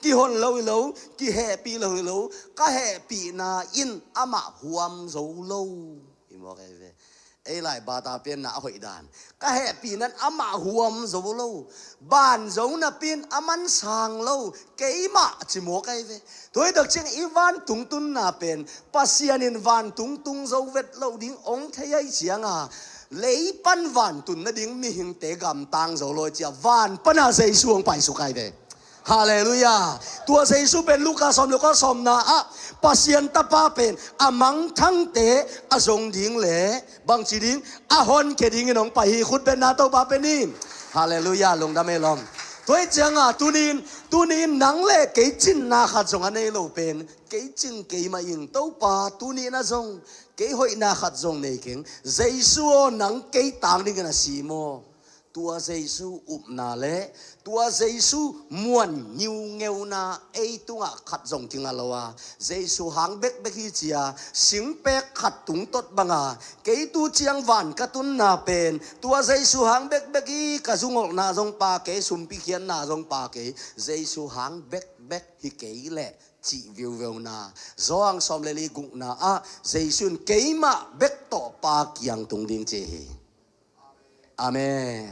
Kihon lo hi lo, kihehpih lo hi lo, ka hehpihna in amah huam zo lo. Hi mawk ei ve. Ei lai bata pianna a hoih dan. Ka hehpihna in amah huam zo lo. Ban zo napi in a man sang lo. Keimah ci mawk ei ve. Tua hi tak ciang i vantung tunna pen Pasian in vantung tung zo vet lo ding ong thei ai cianga, lei pan vantun nading mihingte gamtang zo lo ai cia, van pana Jesu ong paisuk ai ve. Halleluiah. Tua Jesu pen Luka sawm le kua sawmna ah Pasian Tapa pen a mangthangte a zong ding le bangci ding, a honkhia dingin ong pai hi. Khut betna Topa pen hi. Halleluiah. Lungdam ei lawm. Tua hi cianga tunin, tunin nang le kei cinna khat zong a nei lo pen kei cing keimah ing. Topa tunin a zong kei hoihna khat zong nei keng. Jesu aw, nang kei tang dingin a si maw? Tua Jesu upna le tua Jesu muan ngiungeuna ei tungah khat zong kinga lo a, Jesu hang bekbek hi cia singpek khat tungtot banga, kei tu ciang van ka tunna pen tua Jesu hang bekbek hi, ka zungolhna zong pa kei, sumpi khiatna zong pa kei, Jesu hang bekbek hi kei leh cih viuveuna. Johan sawm le li gukna ah Jesu in keimah bek tawh Pa kiang tung ding ci hi. Amen.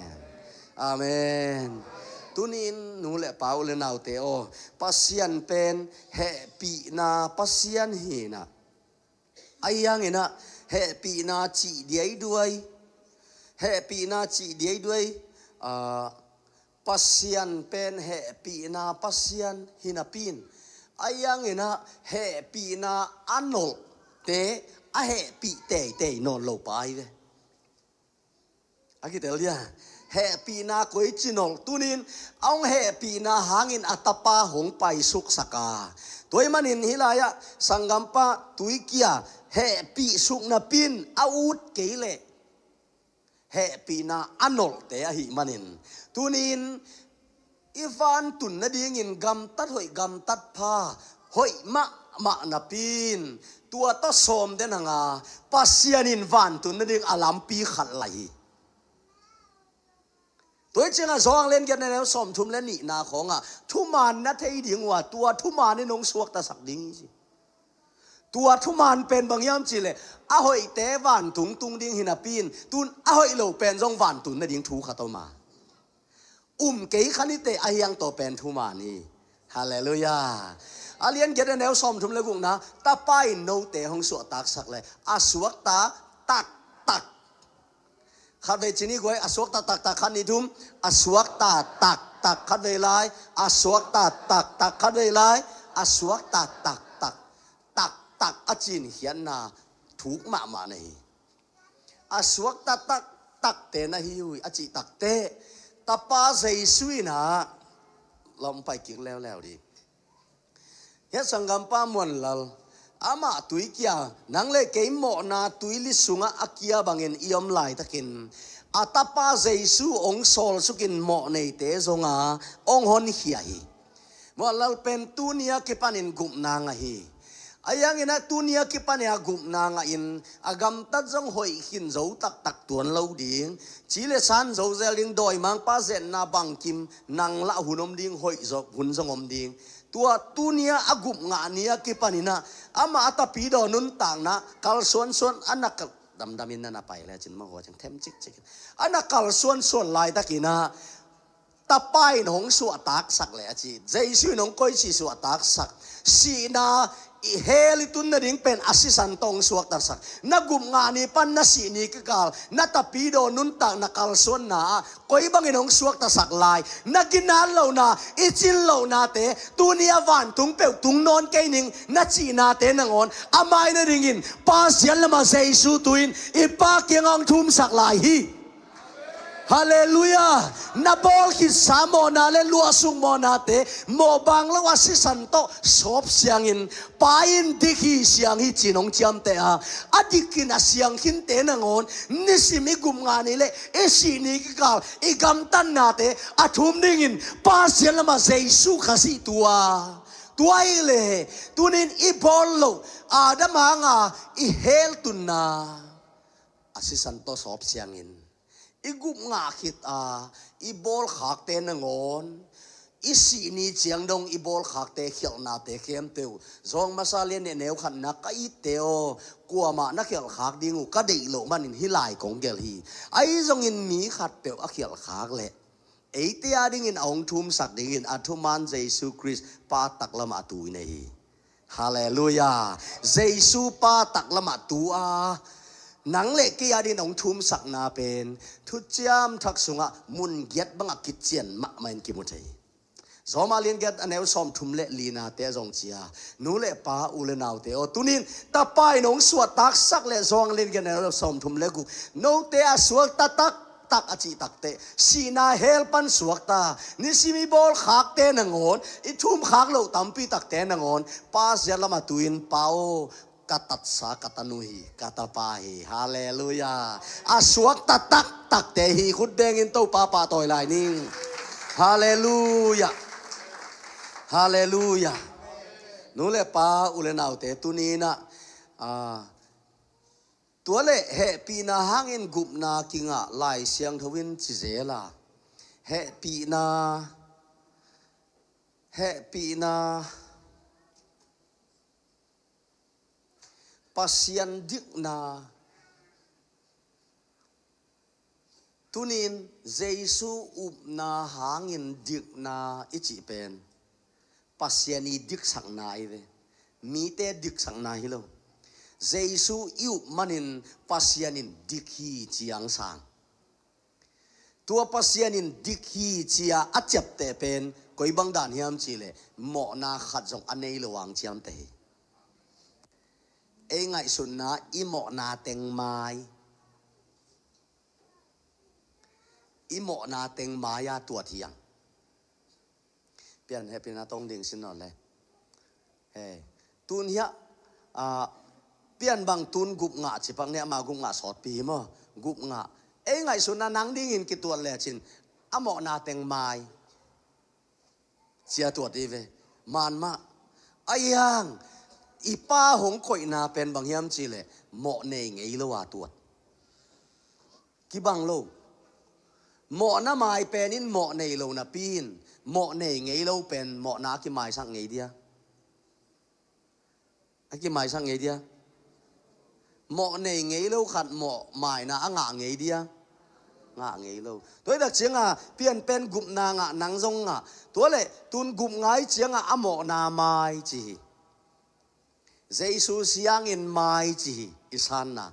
Amen. Tunin nu le pa, u le naute aw, Pasian pen hehpihna Pasian hinah. Ahi hanginah hehpihna cih diaiduai. Hehpihna cih diaiduai. Ah, Pasian pen hehpihna Pasian hinapin. Ahi hanginah hehpihna a nolhte a hehpih teitei nawn lo pa hi ve. A kitel dia. Hehpihna koici nolh tunin a hong hehpihna hangin a tapa hong paisuksak a. Tua hi manin hih lai-ah sanggampa tuikia hehpih suk napin a ut kei leh hehpihna a nolhte ahih manin. Tunin i vantun nadingin gamtat hoih, gamtat pha, hoih mahmah napin tua tawh sawm den hanga Pasian in vantun nading a lampi khat lai hi. Tua hi ciangah Johan lian giat a neu sawmthum le nihna khawngah thuman na thei ding uh a, tua thuman in hong suaktasak ding hi ci. Tua thuman pen bang hiam cihleh a hoihte vantung tung ding hinapin, tun a hoih lo pen zong vantun nading thu khat om a. Um kei kha niteh a hiang tawh pen thuman hi. Halleluiah. A lian giat a neu sawmthum le gukna, tapa in note hong suahtaksak le a suakta taktak. Khatvei ci ni guai, a suakta taktak, khat ni thum, a suakta taktak, khatvei lai, a suakta taktak, khatvei lai, a suakta taktak. Taktak a cin khiatna thuk mahmah na hi. A suakta taktakte na hi uh hi a cih takteh Tapa Jesu inah lawm pai kik leuleu dih. Hiah sanggampa Muanlal, amah tuikia nang le kei mawhna tuili sungah a kia bangin i om laitakin a tapa Jesu hong sawlsukin mawhneite zonga hong honkhia hi. Muanlal pen tunia kipanin gupna ngah hi. Ahi hanginah tunia kipanin a gupna ngahin a gamtat zong hoih khin zo taktak tuan lo ding. Ci le san zo zel ding, dawimangpa zetna bangkim nang lah hun om ding, hoih zo hun zong om ding. Tua tunia a gup ngah nia kipaninah amah a tapidaw nuntakna kalsuansuan a na kal, damdamin na na pai le cin mah hua ciang them cikcik. A na kalsuansuan laitakinah tapa in hong suahtaksak le a ci. Jesu in hong koici suahtaksak. Sihna i hell i tun nading pen a sisan tawh hong suaktaksak. Na gup ngah ni pan na sih ni kikal na tapidaw nuntakna kalsuanna ah koi bangin hong suaktasak lai? Na ginat lohna, i cin lohnate, tuni a vantung peuh tung nawn kei ning na cihnate nangawn a mai nadingin Pasian lamah Jesu tu-in i Pa kiangah hong thumsak lai hi. Halleluiah. Na bawl khitsa mawhna le luahsuk mawhnate mawhbang lo a sisan tawh sawp siangin Pa in dik hi, siang hi ci-in hong ciamteh a, a dikin a siang khinte nangawn nisim i gup ngah ni le i sih ni kikal i gamtatnate a thum dingin Pasian lamah Jesu Khazih tu a. Tua hi le tunin i bawl loh Adam hanga i hell tunna a sisan tawh sawp siangin i gup ngah khit a i bawlkhakte nangawn I sih ni ciang dong i bawlkhakte khialhnate khempeuh, Zawng masa lian nih a neu khatna, ka itte aw, kuamah na khialhkhak ding uh ka deih loh manin hih lai kong gelh hi. Ahi zongin mi khatpeuh a khialhkhak leh eite adingin a hong thumsak dingin a thuman Jesu Khrist Pa taklamah tu i nei hi. Halleluiah. Jesu Pa taklamah tu a, nang le kei adingin a hong thumsakna pen Thuciam Thak sungah mun giat bangah kician mahmah in kimu thei hi. Zawng masa lian giat a neu sawmthum le linate zong ci a, nu le pa, u le naute aw, tunin Tapa in hong suahtaksak leh, Zawng lian giat a neu sawmthum le guk, note a suakta taktak a cih takteh, sihna hell pan suakta, nisim i bawlkhakte nangawn, i thumkhak loh tampi takte nangawn, Pa siatlamah tu in, Pa aw, ka tatsa ka tanu hi, ka tapa hi. Halleluiah. A suakta taktakte hi. Khut bengin Topa pahtawi lai ning. Halleluiah. Halleluiah. Nu le pa, u le naute, tuninah, ah, tua le hehpihna hangin gupna kingah Lai Siangtho in ci zel a, hehpihna, hehpihna, Pasian dikna. Tunin Jesu upna hangin dikna i cih pen Pasian i diksakna ahi ve. Mite diksakna hi lo. Jesu i up manin Pasian in dik hi ci-a hong sang. Tua Pasian in dik hi ci-a a ciapteh pen koi bang dan hiam cihleh, mawhna khat zong a nei lo-a hong ciamteh hi. Ei ngaihsutna, i mawhna teng mai, i mawhna teng mai-a tuat hi hang. Pian hehpihna tawh ding sin nawn le. Hei, tun hiah, ah, Pian bang tun gup ngah ci pak ni, ama gup ngah sawtpi hi maw? Gup ngah. Ei ngaihsutna nang dingin kituat lecin a mawhna teng mai ci-a tuat hi ve. Man mah. Ahi hang i Pa hong koihna pen bang hiam cihleh, mawh nei ngei lo-a tuat. Kibang lo. Mawhna mai pen in mawh nei lo napi in, mawh nei ngei lo pen mawhna a kimaisak ngei dia? A kimaisak ngei dia? Mawh nei ngei lo khat mawh maina a ngah ngei dia? Ngah ngei lo. Tua hi tak cianga Pian pen gupna ngah, nang zong ngah. Tua le tun gup ngai cianga a mawhna mai ci hi. Jesu siangin mai ci hi, i sanna.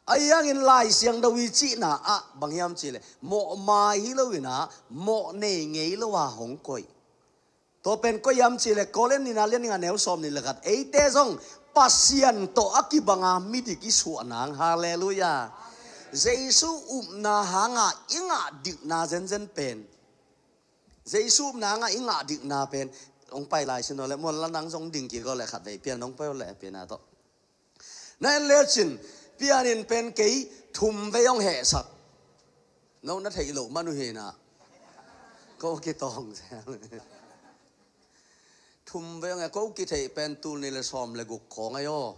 Ahi hangin Lai Siangtho i cihna ah bang hiam cihleh, mawh mai hi lo inah, mawh nei ngei lo-a hong koih. Tua pen koi hiam cihleh, Korin nihna lian nga neu sawm nih le khat, eite zong Pasian tawh a kibanga midik i suah nang. Halleluiah. Jesu upna hanga i ngah dikna zenzen pen, Jesu upna hanga i ngah dikna pen, hong pai lai sin aw le, Muan Lal nang zong ding kik aw le, khatvei Pian hong pai aw le, Pian a tawh. Na en lecin, Pian in pen kei thum vei hong hehsak. No na theih loh man uh hinah. Ko kitawng zel. Thum vei hong he, ko kitheih pen tul nih le sawm le guk khawng ahi aw.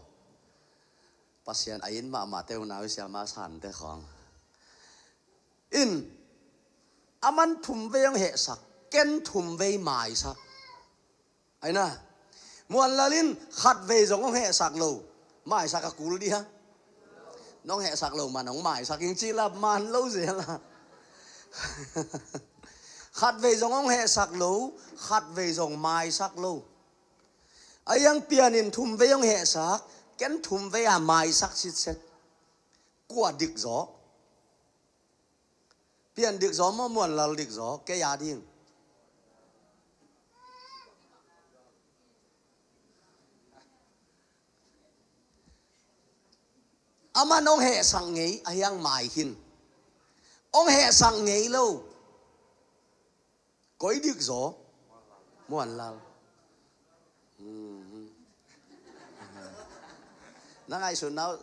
Pasian a in mahmah te unau i siama sante khawng. In, aman thum vei hong hehsak, ken thum vei maisak. Aina, Muan Lal in khatvei zong hong hehsak lo, maisak a kul dia? Nong hehsak lo man hong maisak ing ci lap man lo zel a. Khatvei zong hong hehsak lo, khatvei zong maisak lo. Ahi hang Pian in thum vei hong hehsak, ken thum vei a maisak sitset. Kua dik zaw? Pian dik zaw maw, Muan Lal dik zaw, kei a ding? Aman hong hehsak ngei, ahi hang mai khin. Hong hehsak ngei lo. Koi dik zaw? Muan Lal. Hmm. Na ngaihsut na,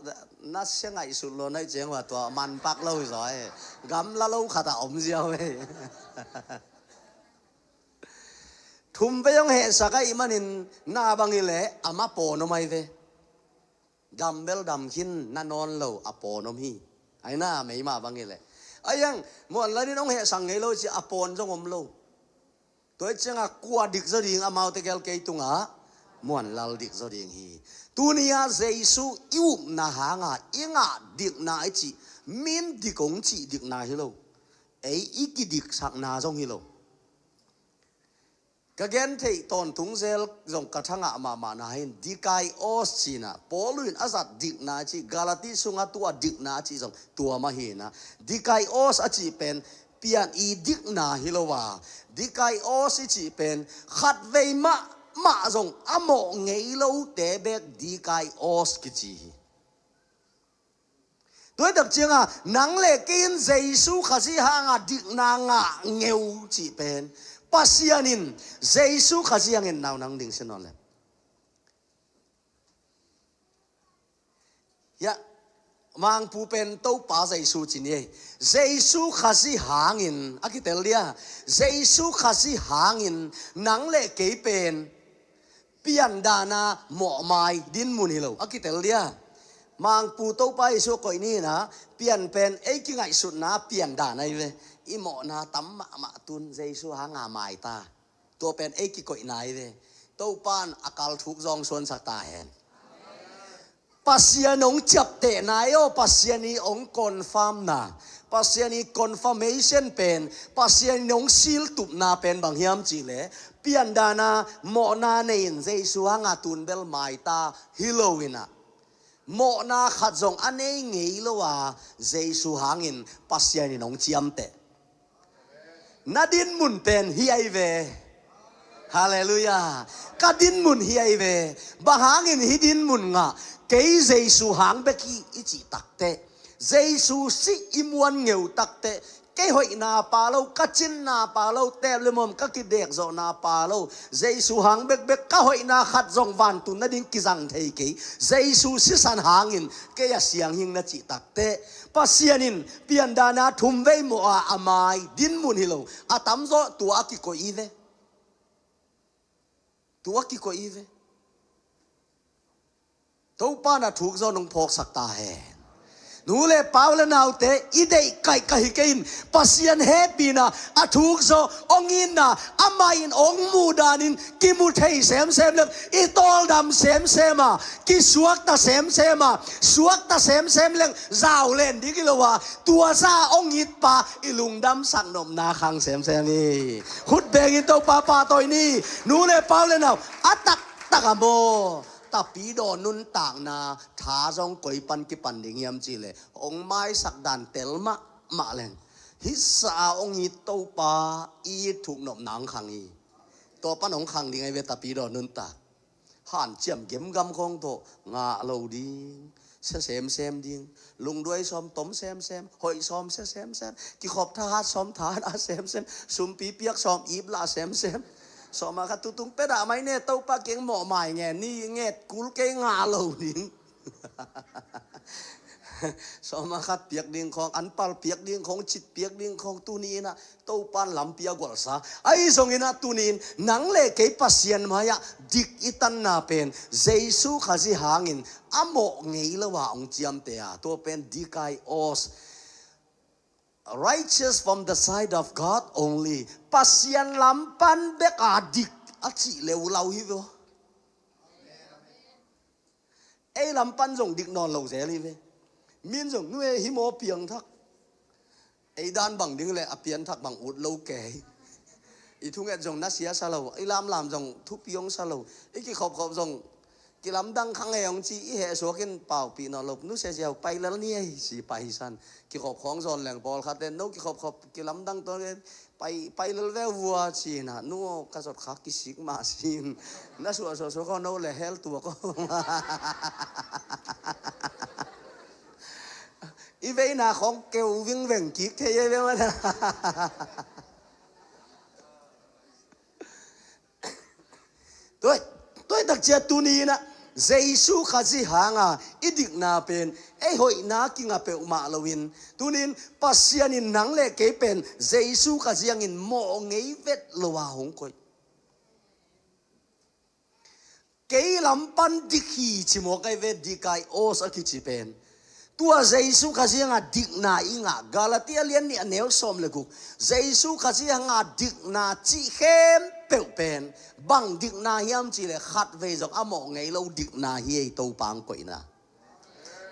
na sia ngaihsut lo na i ciang ua tua man pak lo hi zaw e. Gamla lo khat a om ziau e. Thum vei hong hehsak ahih manin na bang hi leh ama pawn om ahi ve. Dam bel dam khin na nawn lo a pawn om hi. Aina meima bang hi leh. Ahi hang Muan Lal in hong hehsak ngei lo ci a pawn zong om lo. Tua hi ciangah kua dik zaw ding, amaute gel kei tungah muanlal dik zaw ding hi. Tuni-ah Jesu i upna hanga i ngah dikna i cih, min dik hong cih dikna hi lo. Ei i kidiksakna zong hi lo. Ka gentheih tawntung zel zong ka thangah mahmahna hi in, dikaios cihna, Paul in a zat dikna cih, Galati sungah tua dikna cih zong tua mah hi in ah, dikaios a cih pen pian i dikna hi lo a, dikaios i cih pen khatvei mahmah zong a mawh ngei lote bek dikaios kici hi. Tua hi tak ciangah nang le kei in Jesu Khazih hanga dikna ngah ngeu cih pen, Pasian in Jesu Khazih hangin nau nang ding sin nawn le. Ya, Mangpu pen Topa Jesu ci ni ei. Jesu Khazih hangin a kitel dia. Jesu Khazih hangin nang le kei pen piandana mawhmai dinmun hi lo, a kitel dia. Mangpu Topa Jesu koih ni in ah, pian pen ei kingaihsutna piandana hi ve. I mawhna tam mahmah tun Jesu hanga mai ta. Tua pen ei kikoihna hi ve. Topan a kal thuk zawng suansak ta hen. Pasian hong ciaptehna ei aw, Pasian i hong confirmna, Pasian i confirmation pen, Pasian i hong siltupna pen bang hiam cihleh, piandana mawhna nei in Jesu hanga tun bel mai ta hi lo in ah, mawhna khat zong a nei ngei lo a, Jesu hangin Pasian in hong ciamteh. Na dinmun pen hi ai ve. Halleluiah. Ka dinmun hi ai ve. Bang hangin hi dinmun ngah, kei Jesu hang bek hi i cih takteh, Jesu sih i muan ngeu takteh, kei hoihna pa lo, ka cinna pa lo, tep le mawm ka kidekzawhna pa lo, Jesu hang bekbek, ka hoihna khat zong vantun nading kizang thei kei, Jesu sisan hangin kei a sianghing na cih takteh, Pasian in piandana thumvei mawh a, a mai dinmun hi lo. A tamzaw tua a kikoih i ve. Tua a kikoih i ve. Topa na thuk zaw nong phawksak ta hen. Nu le pau le naute, i deih kaih ka hi kei in, Pasian hehpihna a thuk zaw hong itna, amah in hong muh danin kimu thei semsem leng, i tawldam semsem a, kisuakta semsem a, suakta semsem leng zau len ding hi lo a, tua za hong itpa i lungdamsak nopna khang semsem hi. Khut bengin Topa pahtawi ni. Nu le pau le nau, a taktak a maw, Tapidaw nuntakna tha zong koi pan kipan ding hiam cihleh, hong maisak dan tel mahmah leng, hisa a hong it Topa i it thuk nopna hong khang hi. Tua pan hong khang ding ahi ve, Tapidaw nuntak. Hanciam gemgam khawng tawh ngah lo ding, sia semsem ding, lungduai sawm tom semsem, hoih sawm sia semsem, kikhop thahat sawm thahat a semsem, sumpi piak sawm ip lah semsem. Sawma khat tutung peda mai ne, Topa keng mawhmai ngen ni, nget kul kei, ngah lo ding. Sawma khat piak ding khawng, anpal piak ding khawng, cit piak ding khawng, tuni in ah Topan lampi a gualsa. Ahi zongin ah tuni in nang le kei Pasian mai-ah dik i tanna pen Jesu Khazih hangin a mawh ngei lo a hong ciamteh a, tua pen dikaios. Righteous from the sight of God only. Pasian lam pan bek a dik a cih leulau hi ve. Ei lam pan zong dik nawn lo zel hi ve. Min zong, "Nu e, hi maw piangthak?" Ei dan bang ding le a pianthak bang ut lo kei. I thunget zong na sia sa lo, i lamlam zong thupi hong sa lo, i kikhopkhop zong kilamdang kha ngei hong ci, i heh suakin paupih nawn lo. "Nu Sia Ziau, pai lel ni ei," ci, pai san. Kikhop khawng zawn leng pawlkhat ten, "No kikhopkhop kilamdang tawh pai, pai lel ve vua," ci-in ah, "Nu aw, ka zot kha kisik mah," ci-in. Na suahsuah suak aw, no le hell tuak aw. I veina khawng keu vingveng kik thei ei ve mah. Tua, tua hi tak ciang tuni in ah Jesu Khazih hanga i dikna pen ei hoihna kinga peuhmah loin, tuni in Pasian in nang le kei pen Jesu Khazih hangin mawh ngei vet lo a hong koih. Kei lam pan dik hi ci mawk ahi ve, dikaios a kici pen. Tua Jesu Khazih hanga dikna i ngah, Galatia lian nih a neu sawm le guk. Jesu Khazih hanga dikna cih khempeuh pen bang dikna hiam cih leh khatvei zong a mawh ngei lo dikna hi ei, Topa hong koihna.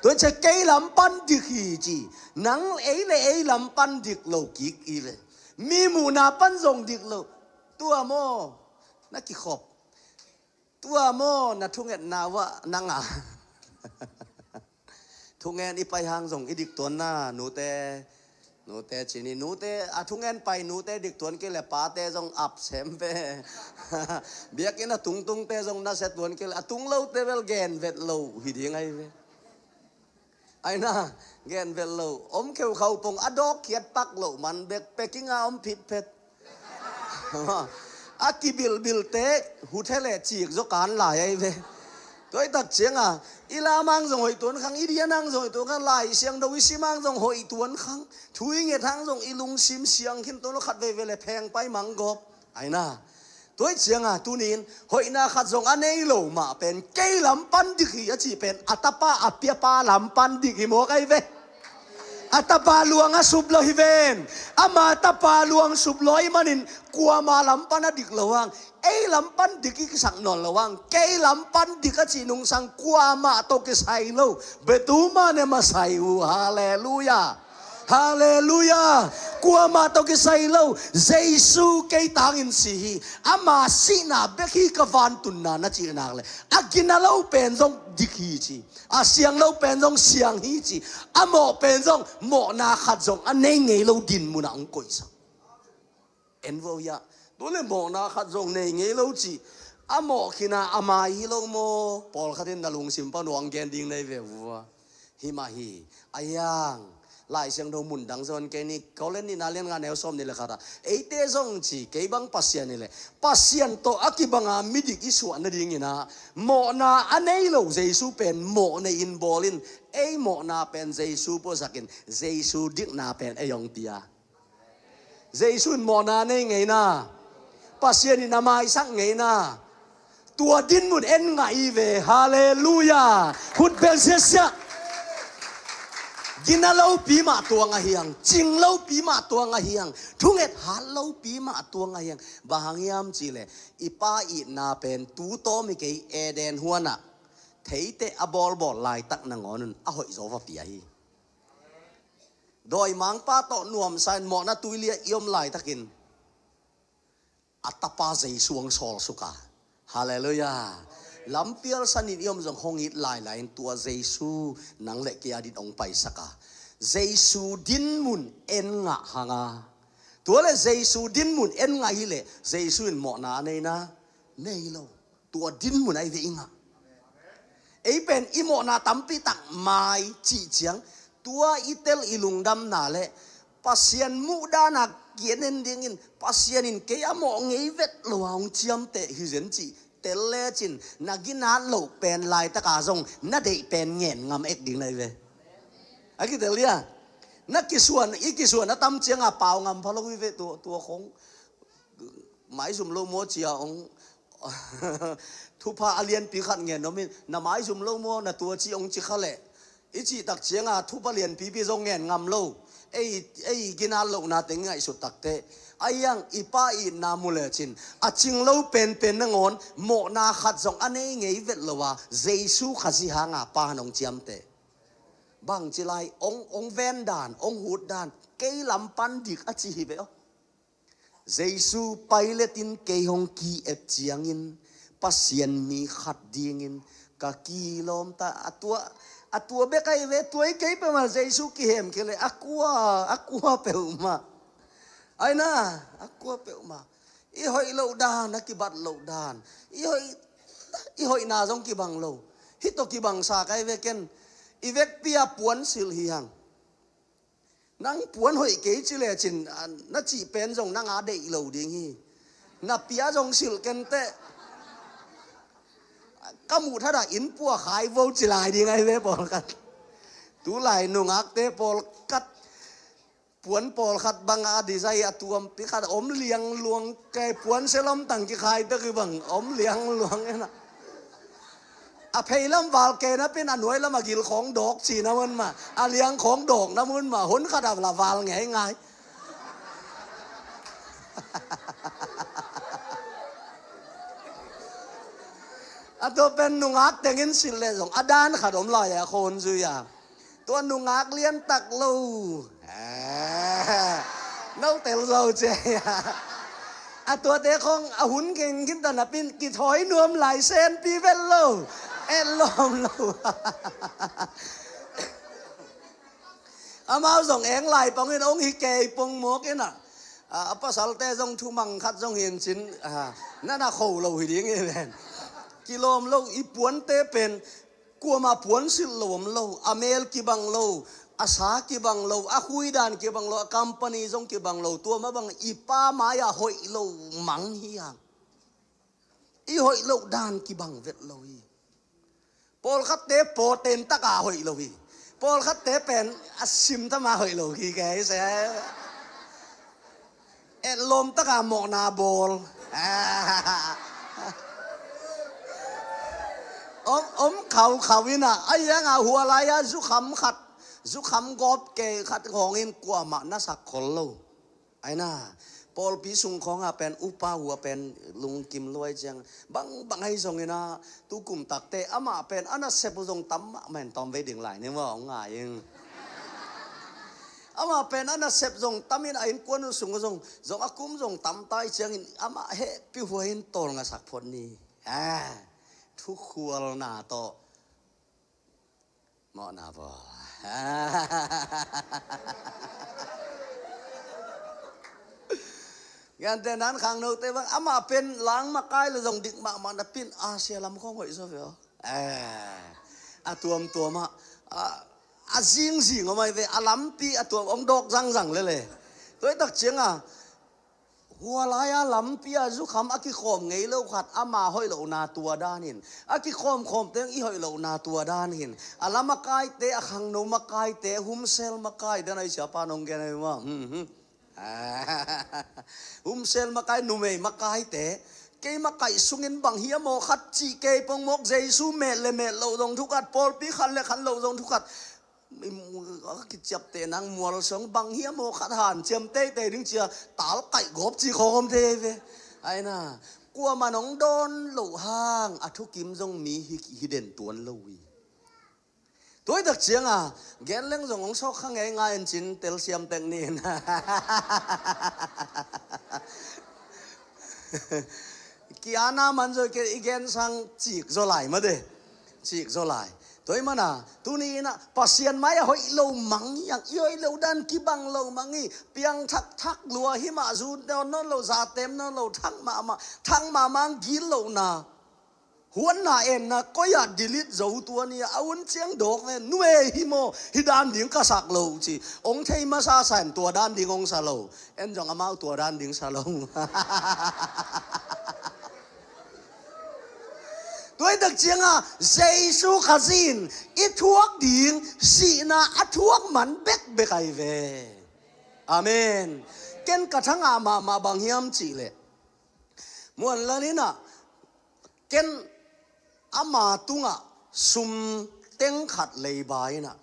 Tua ciang kei lam pan dik hi ci, nang ei le ei lam pan dik lo kik hi ve. Mi muhna pan zong dik lo. Tua maw na kikhop? Tua maw na thungetna uh ah nang a thungen i pai hang zong i dik tuan na, nute, nute ci ni, nute, a thungen pai nute dik tuan kei leh pate zong ap sem ve. Biakinn a tungtungte zong nasia tuan kei leh a tung lote bel gen vet lo hi ding ahi ve. Aina, gen vet lo, om kheukhau pong a dawk khiat pak loh man bek, packing a om phitphet. A kibilbilte huthe le cik zaw kan lai ahi ve. Tua i tak cianga i lam hang zong hoih tuan khang, i dian hang zong hoih tuan khang, Lai Siangtho i sim hang zong hoih tuan khang, thu i nget hang zong i lungsim siang khin tuan lo, khat veivei le pheng pai mang gawp. Aina, tua i cianga tunin hoihna khat zong a nei lo mah pen kei lam pan dik hi a cih pen a tapa a piapa lam pan dik hi mawk ahi ve. A tapa luang a sup lo hi ven. Ama tapa luang sup lo ahih manin kuama lam pan a dik lo hang, ei lam pan dik i kisak nawn lo hang, kei lam pan dik a cih nungsang kuamah tawh kisai lo. Betuma ne masai uh. Halleluia. Halleluia. Kuamah tawh kisai lo. Jesu kei tangin si hi. Ama sihna bek hi ka vantunna na cih nak le, a gina lo pen zong dik hi ci, a siang lo pen zong siang hi ci, a mawh pen zong mawhna khat zong a nei ngei lo din munah hong koihsak. En vo hiah, tu le mawhna khat zong nei ngei lo ci, a mawh khina a mai hi lo maw? Pawlkhat in na lungsim pan hong gen ding nei ve vua. Hi mah hi. A hiang Lai Siangtho mun dang zong kei ni, Korin nihna lian nga neu sawm nih le khat ah, eite zong ci, kei bang Pasian hi leh Pasian tawh a kibanga midik i suah nadingin ah, mawhna a nei lo Jesu pen mawh nei in bawl in, ei mawhna pen Jesu puasakin, Jesu dikna pen ei hong pia. Jesu in mawhna nei ngeina, Pasian in a maisak ngeina, tua dinmun en ngah i ve. Halleluia. Khut beng siasia. Gina lopi mah tuang a hiang, cing lopi mah tuang a hiang, thunget hat lopi mah tuang a hiang. Bang hang hiam cih leh i Pa itna pen tu tawm hi kei, Eden huanah theite a bawlbawl laitak nangawn un a hoih zaw va pia hi. Dawimangpa tawh nuamsa in mawhna tuili ah i om laitakin a tapa Jesu hong sawlsuk a. Halleluia. Lampial sanin i om zong hong it lailai in tua Jesu nang le kei a din hong paisak a. Jesu dinmun en ngah hang a. Tua le Jesu dinmun en ngah hi leh Jesu in mawhna a neina nei lo. Tua dinmun ahi ve i ngah. Ei pen i mawhna tampi tak mai cih ciang, tua i tel i lungdamna le Pasian muhdana kian en dingin, Pasian in kei a mawh ngei vet lo a hong ciamteh hi zen cih tel lecin, na ginat loh pen laitaka zong na deih pen ngen ngam ek ding na hi ve. A kitel dia, na kisuan, i kisuan a tam cianga pau ngam pha lo hi ve. Tua, tua khong maizum lo maw cia hong thupha a lianpi khat ngen om in, na maizum lo maw, na tua ci hong ci kha leh, i cih tak cianga thupha lianpipi zong ngen ngam lo. Ei, ei ginat lohna teng ngaihsut takte, a hiang i Pa itna mu lecin, a cing lo penpen nangawn mawhna khat zong a nei ngei vet lo a, Jesu Khazih hanga Pa nong ciamteh. Bangci lai, hong, hong ven dan, hong hut dan, kei lam pan dik a ci hi ve aw. Jesu Pilate in kei hong ki-et ciangin, Pasian mi khat dingin ka kilawm ta. A tua, a tua bek ahi ve, tua i kei peuhmah Jesu kihem kei le, a kua, a kua peuhmah. Aina, a kua peuhmah. I hoih loh dan, a kibat loh dan. I hoih, i hoihna zong kibang lo. Hih tawh kibangsa kai ve ken. I vekpi a puan silh hi hang. Nang puan hoih kei ci lecin, a, na cih pen zong nang a deih lo ding hi. Na pia zong silh kenteh. Ka muh thadah inn pua khai vo ci lai ding ahi ve pawlkhat. Tulai nungakte pawlkhat puan pawlkhat bang a design a tuampi khat om liangluang, kei puan selam tang kikhai tak hi bang om liangluang ena. A pheilam val kei napin a nuailam a gil khawng dawk ci na mun mah, a liang khawng dawk na mun mah, hun khat a la val ngeingai. A tua pen nungak tengin silh leh zong a dan khat om lai a khon zui a. Tua nungak liantak lo. Ah, no tel zo cia. A tuate khong a hun kengkhin ta napin kithawi nuam lai sen pi vet lo. Et lawm lo. Amau zong eng lai pongin ong hi kei pong mawk ina. A, a pasalte zong thumang khat zong hin cin, a, nana kho lo hi ding hi ven. Kilawm lo i puante pen kuama puansilh lo om lo, a mel kibang lo, a sa kibang lo, a huidan kibang lo, a company zong kibang lo, tua mah bang i pa mai-ah hoih lo mang hi hang. I hoih loh dan kibang vet lo hi. Pawlkhatte pawten taka hoih lo hi. Pawlkhatte pen a simtama hoih lo hi kei se. Etlawm taka mawhna bawl. Om, om khaukhau ina, a ianga hua lai-a zukham khat, zukham gawp kei khat hawngin kuamah na sak khol lo. Aina, pawlpi sung khawnga pen upa hua pen lungkim luai ciang bang, bang ahi zongina, tukum takte amah pen a nasep uh zong tam mahmah in tawm vei ding lai ni maw, hong ngai ing. Amah pen a nasep zong tamin a innkuan uh sung uh zong, zong a kum zong tam tai ciangin amah hehpih huai in tawlngasak phot ni. Ah, thukhualna tawh mawhna bawl. Gante nan khangnote bang amah pen lang makai le zong dik mahmah napin Asia lam khong hoih zaw ve aw. Eh, a tuamtuam ah, a, a zingzing om ai ve, a lampi a tuam ong dawk zangzang lele. Tuaitak cianga hua lai-a lampi-a zukham a kikhawm ngei lo khat ama hoih lohna tua dan hin, a kikhawmkhawm teng i hoih lohna tua dan hin, a la makaite, a khangno makaite, humsel makai dan ai siapa nong gen ai ma. Hmm, hmm. Humsel makai, numei makaite, kei makaih sungin bang hiam aw khat cih kei pongmawk Jesu met le met loh zong thukhat, pawlpi khan le khan loh zong thukhat. A kiciapteh nang mual song bang hiam aw khat hanciam teitei ding cia, talkaih gawp ci khawng om thei ve. Aina, kuamah nong dawn loh hang a thukim zong mi hi, hi den tuan lo hi. Tuaitak cianga gen leng zong hong sawk kha ngei ngai in cin telsiam tek ni in. Kiana man zaw kei i gen sang cik zaw lai mate. Cik zaw lai. Tua i mana tuni ina Pasian mai-ah hoih lo mang hi ang, i hoih lo dan kibang lo mang hi. Piang thakthak lua hi mah, zu nawn nawn lo, za tem nawn lo, thak mahmah, thak mahmah ang gil lohna. Huanna enna koi-ah delete zo tua ni a, a hun ciang dawk ve, nuei hi maw, hi dan ding ka sak lo ci. Ong thei masa san tua dan ding ong sa lo. En zong amau tua dan ding sa lo. Tuaitak cianga Jesu Khazih in i thuak ding sihna a thuak man bekbek ai ve. Amen. Ken ka thangah mahmah bang hiam cihleh, muanlan inah ken ama tungah sum tengkhat leiba inah,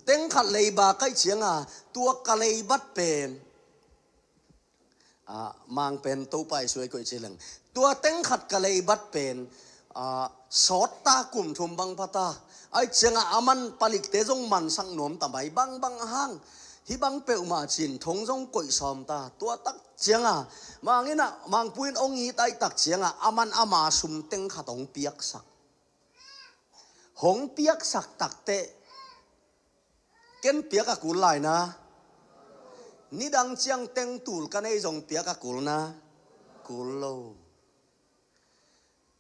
tengkhat leiba kaih cianga tua ka leibat pen, ah, mang pen Topa i suai koih ci leng, tua tengkhat ka leibat pen, ah, sawtta kum thum bang phata. Ai cianga aman palikte zong mansak nuam tamai bangbang hang. Hih bang peuhmah cin thong zong koih sawm ta. Tua tak cianga mangin ah, mangpu in ong it ai tak cianga aman ama sum tengkhat ong piaksak. Hong piaksak takteh ken piak a kul lai na. Nidang ciang teng tul ka nei zong piak a kul na. Kul lo.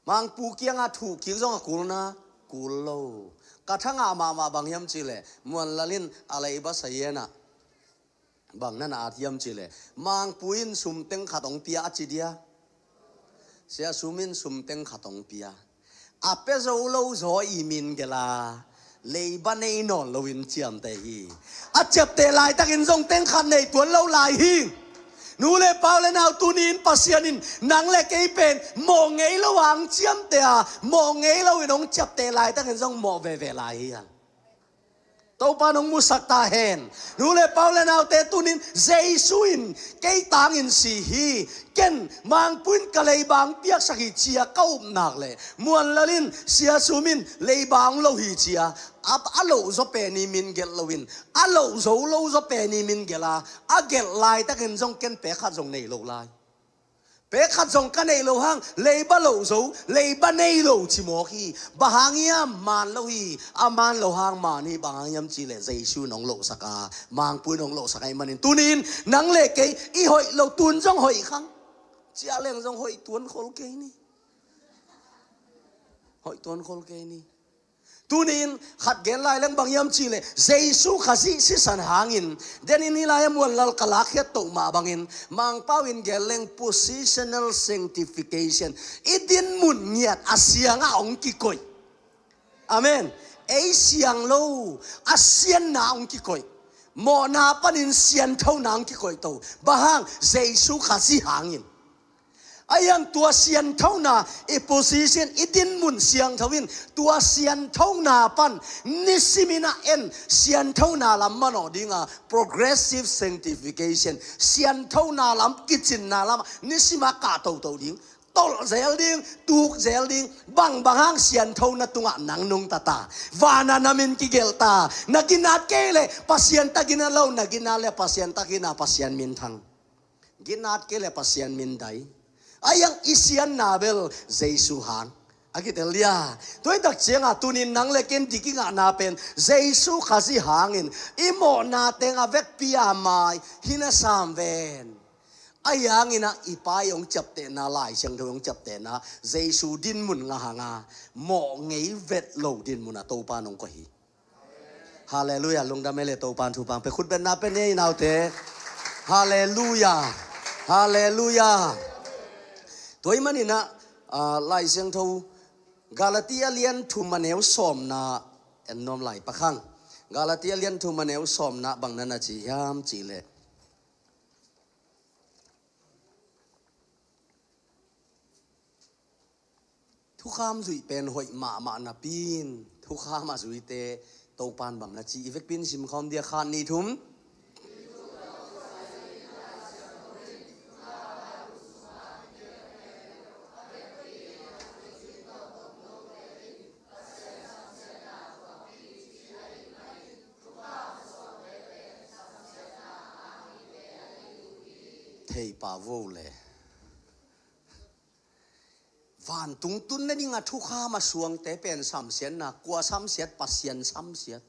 Mangpu kianga thuh kik zong a kul na. Kul lo. Ka thangah mahmah bang hiam cihleh, muanlal in a leiba sa hianah bang nana at hiam cihleh, mangpu in sum tengkhat ong pia a ci dia. Sia, sum in sum tengkhat ong pia. A pia zo lo zaw i min gela, leiba nei nawn loin ciamteh hi. A ciapteh laitakin zong tengkhat nei tuan lo lai hi. Nu le pa u le nau, tuni-in Pasian in nang le kei pen mawh ngei lo a hong ciamteh a, mawh ngei lo in hong ciapteh laitakin zong mawh veve lai hi hang. Topa in hong musak ta hen. Nu le pa u le naute, tuni-in Jesu in kei tangin si hi. Ken Mangpu in ka leiba hong piaksak hi ci-a ka up nak leh, Muanlal in, Sia Sum in leiba hong loh hi ci-a, a, a loh zaw pen i min gelh loin, a loh zo lo zaw pen i min gelh a, a gelh laitakin zong ken pek khat zong nei lo lai. Pek khat zong ka neih loh hang, leiba loh zo, leiba nei lo ci mawk hi. Bang hang hiam? Maan lo hi. A maan loh hang maan hi. Bang hang hiam cih leh Jesu in hong lohsak a, Mangpu in hong lohsak ahih manin, tuni-in nang le kei i hoih loh, tun zong hoih khang, ciah leng zong hoih tuan khol kei ni. Hoih tuan khol kei ni. Tuni-in khat gen lai leng, bang hiam cih leh Jesu Khazih sisan hangin, den in hih lai-ah Muanlal ka lakkhiat toh mah bangin, Mangpau in gen leng positional sanctification. I dinmun ngiat a siangah hong kikoih. Amen. Ei siang lo, a sianna hong kikoih. Mawhna panin sianthona hong kikoih to. Bang hang? Jesu Khazih hangin. Ahi hang tua sianthona i position, i dinmun siangtho in, tua sianthona pan nisimin a en, sianthona lam manawh dinga, progressive sanctification, sianthona lam, kicinna lam nisima kah toto ding, tolh zel ding, tuk zel ding. Bang, bang hang? Sianthona tungah nang nungta ta, vana na min kigelh ta. Na ginat kei leh Pasian ta ginat lo, na ginat leh Pasian ta ginat, Pasian minthang. Ginat kei leh Pasian mindai. Ahi hang i sianna bel Jesu hang a kitel dia. Tua hi tak cianga tuni-in nang le ken dik i ngahna pen Jesu Khazih hangin i mawhna teng a vekpi a mai hi na sam ven. Ahi hangin ah i Pa i hong ciaptehna, Lai Siangtho i hong ciaptehna, Jesu dinmun ngah hanga, mawh ngei vet lo dinmun a Topa in hong koih hi. Halleluiah. Lungdam ei le, Topa in thupha hong pia. Khutbetna pia ni ei, naute. Halleluiah. Halleluiah. Tua ahih manin ah, ah, Lai Siangtho Galatia lian thum a neu sawmna en nuam lai pak hang. Galatia lian thum a neu sawmna bang na na ci hiam cih leh, thukham zuih pen hoih mahmah napi-in, thukham a zuite Topa in bang na ci, i vekpi-in simkhawm dia, khat, nih, thum. Thei pah vo le. Vantung tun nadinga thukham a suangte pen samsiatna, kua samsiat? Pasian samsiat.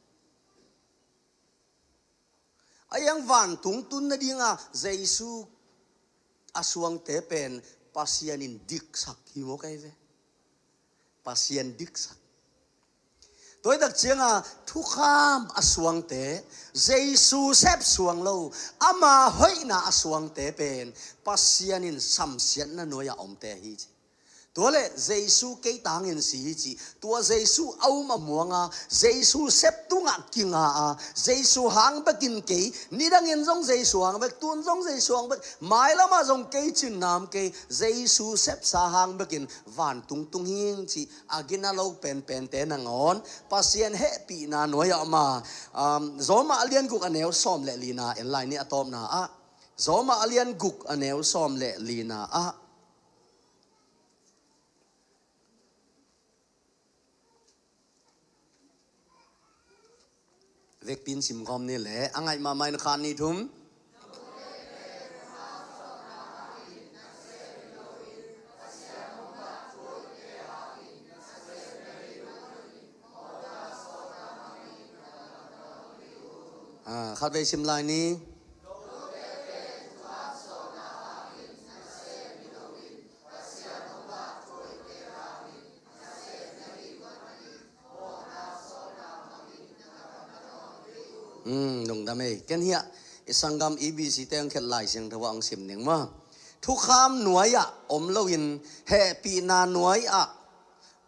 Ahi hang vantung tun nadinga Jesu a suangte pen Pasian in diksak hi maw, kei ve? Pasian diksak. Tua hi tak cianga thukham a suangte, Jesu sep suang lo, ama hoihna a suangte pen Pasian in samsiatna nuai-ah omte hi ci. Tua leh Jesu kei tangin si hi ci. Tua Jesu a um a muanga, Jesu sep tungah kinga a, Jesu hang bekin kei, nidangin zong Jesu hang bek, tun zong Jesu hang bek, mailamah zong kei cin nam kei, Jesu sepsa hang bekin vantung tung hing ci. A gina lo penpente nangawn Pasian hehpihna nuai-ah om a, um, Roma a lian guk a neu sawm le lina en lai ni, a tawpna ah. Roma a lian guk a neu sawm le lina ah. Vekpi-in simkhawm ni le, a ngaih mahmah in, khat, nih, thum. Ah, khatvei sim lai ni. Hmm, lungdam ei. Ken hiah i sanggam E B C te ang khet Lai Siangtho ah ang sim ning maw. Thukham nuai-ah om loin hehpihna nuai-ah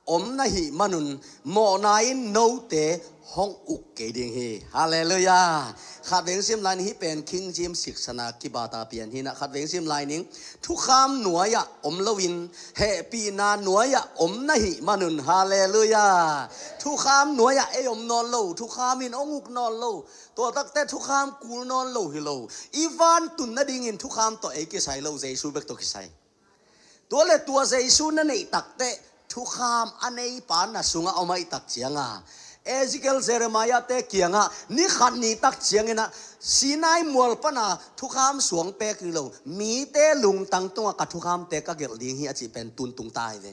om na hih manun mawhna in note hong uk kei ding hi. Halleluiah. Khatvei sim lai ning, hih pen King James siksana kibata pian hi-in ah, khatvei sim lai ning, thukham nuai-ah om loin hehpihna nuai-ah om na hih manun. Halleluiah. Thukham nuai-ah ei om nawn lo, thukham in hong uk nawn lo. Tua takte thukham kul nawn lo hi lo. I vantun nadingin thukham tawh ei kisai lo, Jesu bek tawh kisai. Tua le tua Jesu na neih takteh, thukham a neipa na sungah om ahih tak cianga, Ezekiel, Jeremiah te kiangah ni khat ni tak ciangin ah, Sinai mual pana thukham suang pek hi lo, mite lungtang tungah ka thukhamte ka gelh ding hi a cih pen tun tung ta hi ve.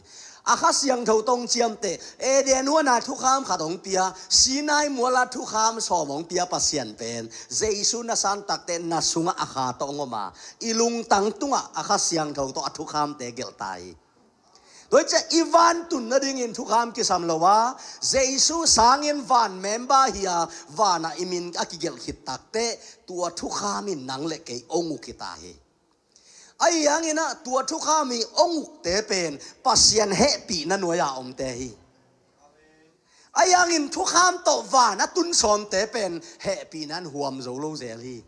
A Kha Siangtho tawh hong ciamteh, Eden huana thukham khat hong pia, Sinai muala thukham sawm hong pia Pasian pen, Jesu na san takteh na sungah a Kha tawh hong om a, i lungtang tungah a Kha Siangtho tawh a thukhamte gelh ta hi. Tua hi ciah i vantun nadingin thukham kisam lo a, Jesu sangin van member hi a, vanah i min a kigelh khit takteh, tua thukham in nang le kei hong uk hi ta hi. Ahi hangin ah tua thukham i hong ukte pen Pasian hehpihna nuai-a omte hi. Ahi hangin thukham tawh van a tun sawmte pen hehpihna in huam zo lo zel hi.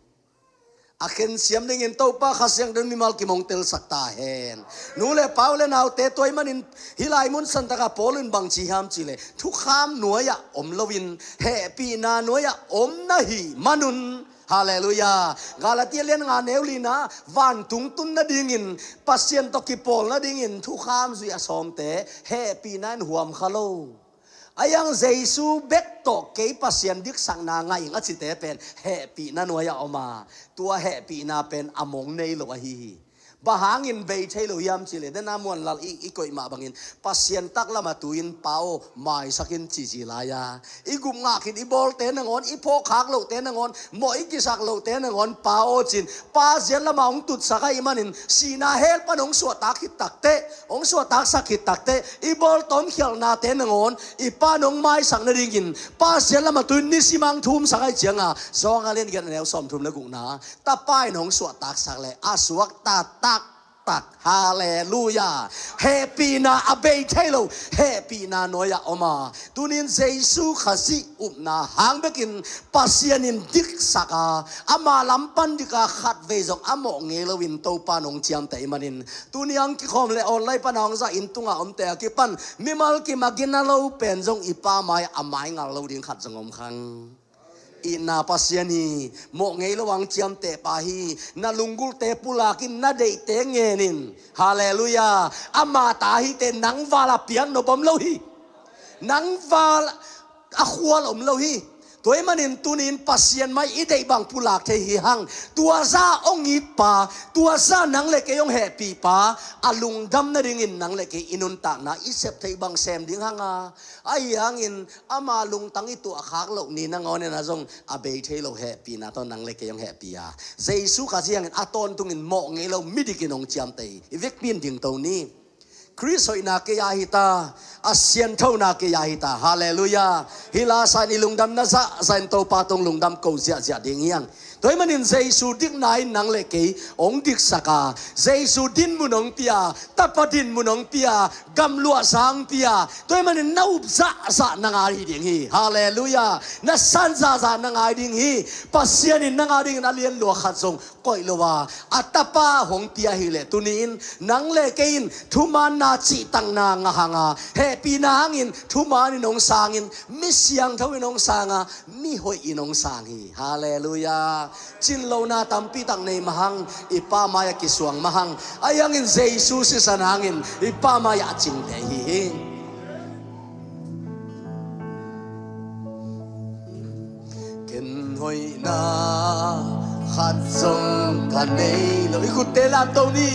A khensiam dingin Topa Kha Siangtho in mimal kim hong telsak ta hen. Nu le pa, u le naute, tua ahih manin hih lai mun santaka Paul in bang ci hiam cih leh, thukham nuai-ah om loin hehpihna nuai-ah om na hih manun. Halleluiah. Galatia lian nga neu lina, vantung tun nadingin, Pasian tawh kipawl nadingin thukham zui a sawmte hehpihna in huam kha lo. Ahi hang Jesu bek tawh kei Pasian diksakna ngaih ing a cite pen hehpihna nuai-ah om a, tua hehpihna pen a mong nei lo ahi hi. Bang hangin bei thei lo hiam cih leh, dena Muanlal i, i koih mah bangin, Pasian taklamah tu-in, Pa aw, maisak in ci ci lai a, i gup ngah khit i bawlte nangawn, i phawkkhak lohte nangawn, mawh i kisak lohte nangawn, Pa aw ci-in, Pa ziat lamah hong tutsak ahih manin, sihna hell pan hong suahtak khit takteh, hong suahtaksak khit takteh, i bawl tawmkhialhnate nangawn i Pa nong maisak nadingin, Pa ziat lamah tu-in nisim a hong thumsak ahih cianga, Johan lian giat a neu sawmthum le gukna, Tapa in hong suahtaksak leh a suakta taktak. Halleluiah. Hehpihna a bei thei lo, hehpihna nuai-ah om a, tuni-in Jesu Khazih upna hang bekin Pasian in diksak a, ama lam pan dik a, khatvei zong a mawh ngei loin Topa in hong ciamteh ahih manin, tuni hong kikhawm le online pana hong zah inn tunga omte a kipan mimal kim a gina lo pen zong i Pa mai-ah a maingal lo ding khat zong om khang. Itna Pasian hi, mawh ngei lo hong ciamteh pa hi, na lunggulte pulak in, na deihte ngen in. Halleluiah. Ama ta hi teh nang val a piak nop om lo hi. Nang val a khual om lo hi. Tua ahih manin tuni-in Pasian mai i deih bang pulak thei hi hang. Tua zah hong it pa, tua zah nang le kei hong hehpih pa, a lungdam nadingin nang le kei i nuntakna i sep theih bang sem ding hang a, ahi hangin ama lungtang i tuahkhak loh ni nangawn in a zong a bei thei lo hehpihna tawh nang le kei hong hehpih a, Jesu Khazih hangin a tawntungin mawh ngei lo midik in hong ciamteh hi. I vekpi in dingto ni. Khrist hoihna kei a hi ta, a sianthona kei a hi ta. Halleluiah. Hih lasa in i lungdamna zahzah in Topa tawh lungdam ko ziahziah ding hi hang. Tua ahih manin Jesu dikna in nang le kei hong diksak a, Jesu dinmun hong pia, Tapa dinmun hong pia, gamluahza hong pia. Tua ahih manin na up zahzah nang a hi ding hi. Halleluiah. Na san zahzah nang a hi ding hi. Pasian in nang a dingin a lianlua khat zong koih lo a, a Tapa hong pia hi leh, tuni-in nang le kei in thumaanna cihtakna ngah hang a, hehpihna hangin thumaan in hong sang in, mi siangtho in hong sang a, mi hoih in hong sang hi. Halleluiah. Cinlohna tampi tak nei mah hang, i Pa mai-ah kisuang mah hang, ahi hangin Jesu sisan hangin i Pa mai-ah a cingte hi hi. Ken hoihna khat zong ka nei lo. I khutte lamto ni.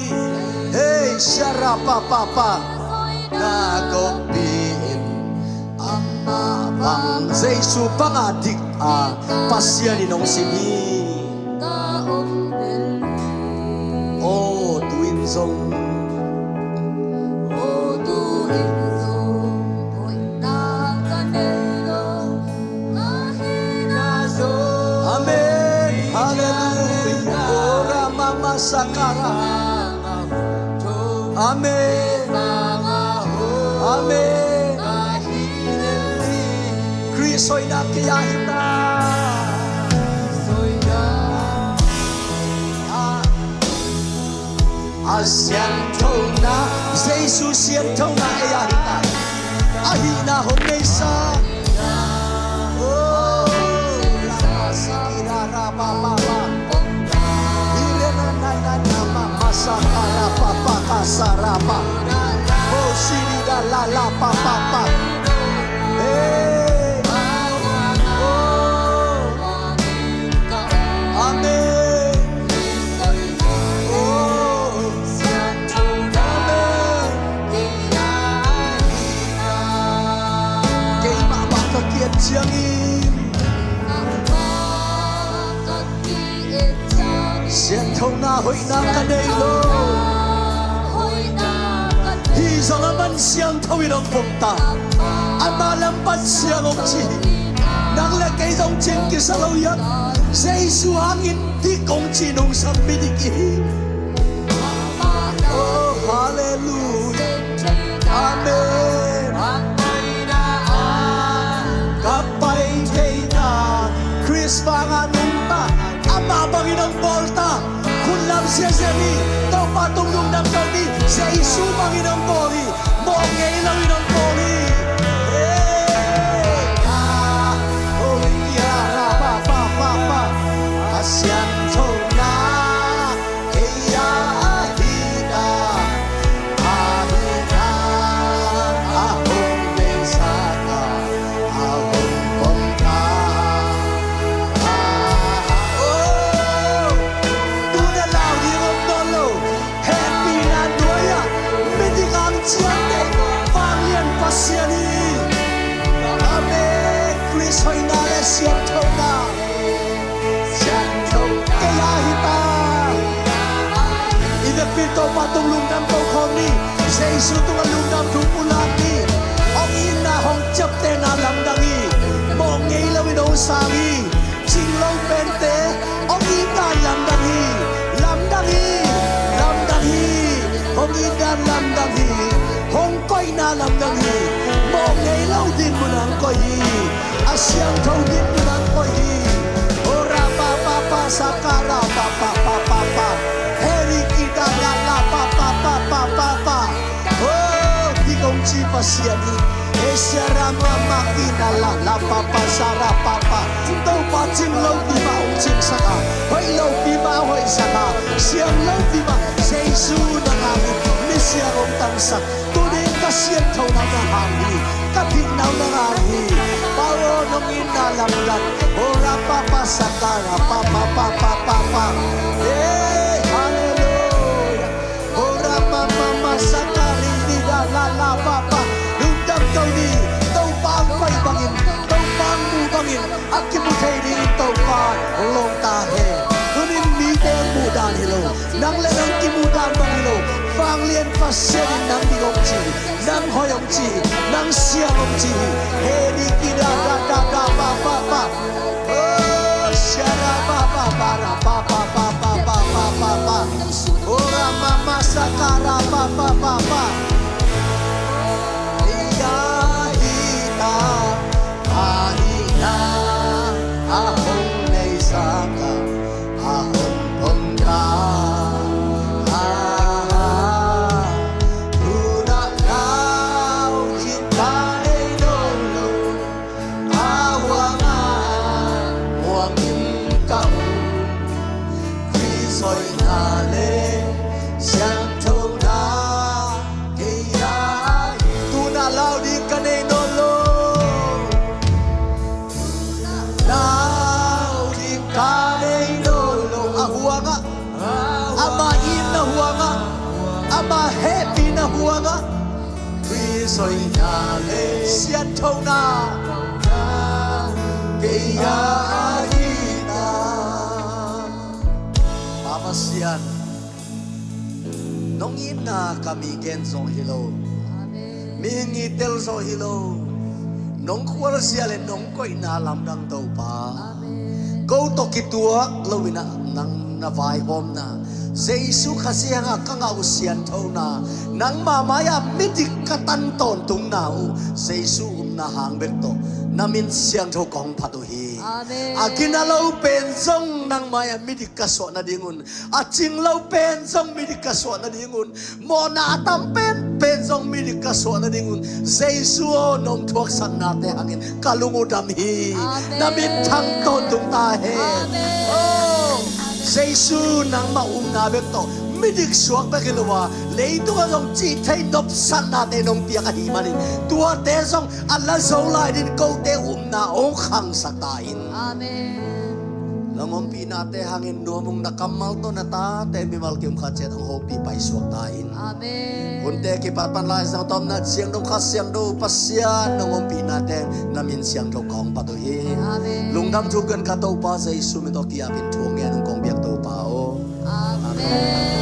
Hei, siara pa pa pa. Na kawkpi in amah bang, Jesu banga dik a, Pasian in hong sim hi. Aw, tu-in zong. Aw, tu-in zong. Amen. Halleluiah. Ora mama sakara. Amen. Amen. Soina kei a hi ta. A siangthona, Jesu siangthona ei a hi ta. A hihna hong neisa. Oh, la, la, la, la, ba, ba, ba. Hi, le, na, na, na, na, ma, ma, sa, ka, ra, pa, pa, ka, sa, ra, pa. Oh, si, di, da, la, la, pa, pa, pa. Hey. Oh. Amen. Oh. Amen. Keimah mah ka ki-et ciangin siangthona hoihna ka nei lo. Hi zong a man siangtho in hong pom ta. Ama lam pan siang hong ci hi. Nang le kei zong cing kisa lo hiam? Jesu hangin dik hong ci nungsang midik i hi. Oh, hallelujah. Amen. Ka pai thei ta, Khrist banga nungta, amah bangin hong bawl ta. Khut lam siasia ni, Topa tung lungdam ko ni, Jesu bangin hong bawl hi, mawh ngei loin hong bawl hi. Hey, ah, oh, ya, ra, pa, pa, pa, pa. A siangthona ei a hi ta, a hi ta, a hong neisa ta, a hong pom ta. Oh, tu na lau ding om nawn lo, hehpihna nuai-ah midik ang ciangte, vanglian Pasian hi. Amen. Khrist hoihna le siangthona. Siangtho kei a hi ta. I vekpi Topa tung lungdam ko khawm ni. Jesu tungah lungdam thu pulak ni. Hong itna hong ciaptehna lamdang hi. Mawh ngei loin hong sang hi. Cing lo pente hong itdan lamdang hi. Lamdang hi. Lamdang hi. Hong itdan lamdang hi. Hong koihna lamdang hi. Mawh ngei lo dinmun ah hong koih hi. A siangtho dinmun ah hong koih hi. Oh, ra, pa, pa, pa, sa, ka, ra, pa, pa, pa, pa, pa. He, ri, ki, da, da, la, pa, pa, pa, pa, pa, pa. Oh, dik hong ci Pasian hi. He, sia, ra, ma, ma, ki, na, la, la, pa, pa, sa, ra, pa, pa. Topa cing lopi mah hong cingsak a, hoih lopi mah hong hoihsak a, siang lopi mah Jesu na hang hi. Misiang hong tangsak. Tuni in ka siangthona na hang hi, ka thihna na hang hi. Paulo nong itna lamdang. Oh, ra, pa, pa, sa, ka, ra, pa, pa, pa, pa, pa, pa. Hey, hallelujah. Oh, ra, pa, pa, pa, sa, ka, ri, di, da, la, la, pa, pa. Lungdam ko ni. Topa hong pai bangin, Topa hong mu bangin a kimu thei dingin Topa hong lawng ta hen. Tuni in mite muhdan hi lo, nang le nang kimuhdan bang hi lo. Vanglian Pasian in nang dik hong ci hi, nang hoih hong ci hi, nang siang hong ci hi. He, ri, ki, da, da, da, da, ba, ba, ba. Oh, sia, ra, ba, ba, ba, ra, ba, ba, ba. Oh, ra, ma, ma, sa, ka, ra, ba, ba, ba, ba. Ei a hi ta. A hihna a hong neisa ta, a hong pom ta. Ah, tu na lau ding ka nei nawn lo, a huang a muang in ka um. Khrist hoihna le siangthona kei a hi. Tu na lau ding ka nei nawn lo. Lau ding ka nei nawn lo. A huang ah, ama itna huang ah, ama hehpihna huang ah, Khrist hoihna le siangthona kei a hi ta. Pa Pasian, nong itna ka mi gen zawh hi lo. Amen. Mihing i tel zawh hi lo. Nong khualzia le nong koihna lamdang Topa. Amen. Ko tawh kituak loin ah nang na vaihawmna, Jesu Khazih hanga ka ngah uh sianthona, nangma mai-ah midik ka tan tawntungna uh, Jesu upna hang bek tawh na min siangtho kong phat uh hi. A gina lo pen zong nang mai-ah midik ka suah nadingun, a cing lo pen zong midik ka suah nadingun, mawhna a tam pen pen zong midik ka suah nadingun, Jesu aw, nong thuaksaknate hangin ka lung uh dam hi. Na min thang tawntung ta hen. Aw Jesu, nangmah upna bek tawh midik suak bek hi lo a, leitungah zong cih theih nopsaknate nong piak ahih manin, tuate zong a la zo lai dingin kote upna hong khangsak ta in. Nong ompihnate hangin nuam ung, na kammal tawh na tate mimal kium khat ciat hong hopih paisuak ta in. Hunte kipat pan Lai Siangtho tawh na siangtho, Kha Siangtho, Pasian nong ompihnate na min siangtho kong phat uh hi. Lungdam thu kan ka Topa Jesu min tawh ki-apin thu ngen ung kong biak Topa aw. Amen.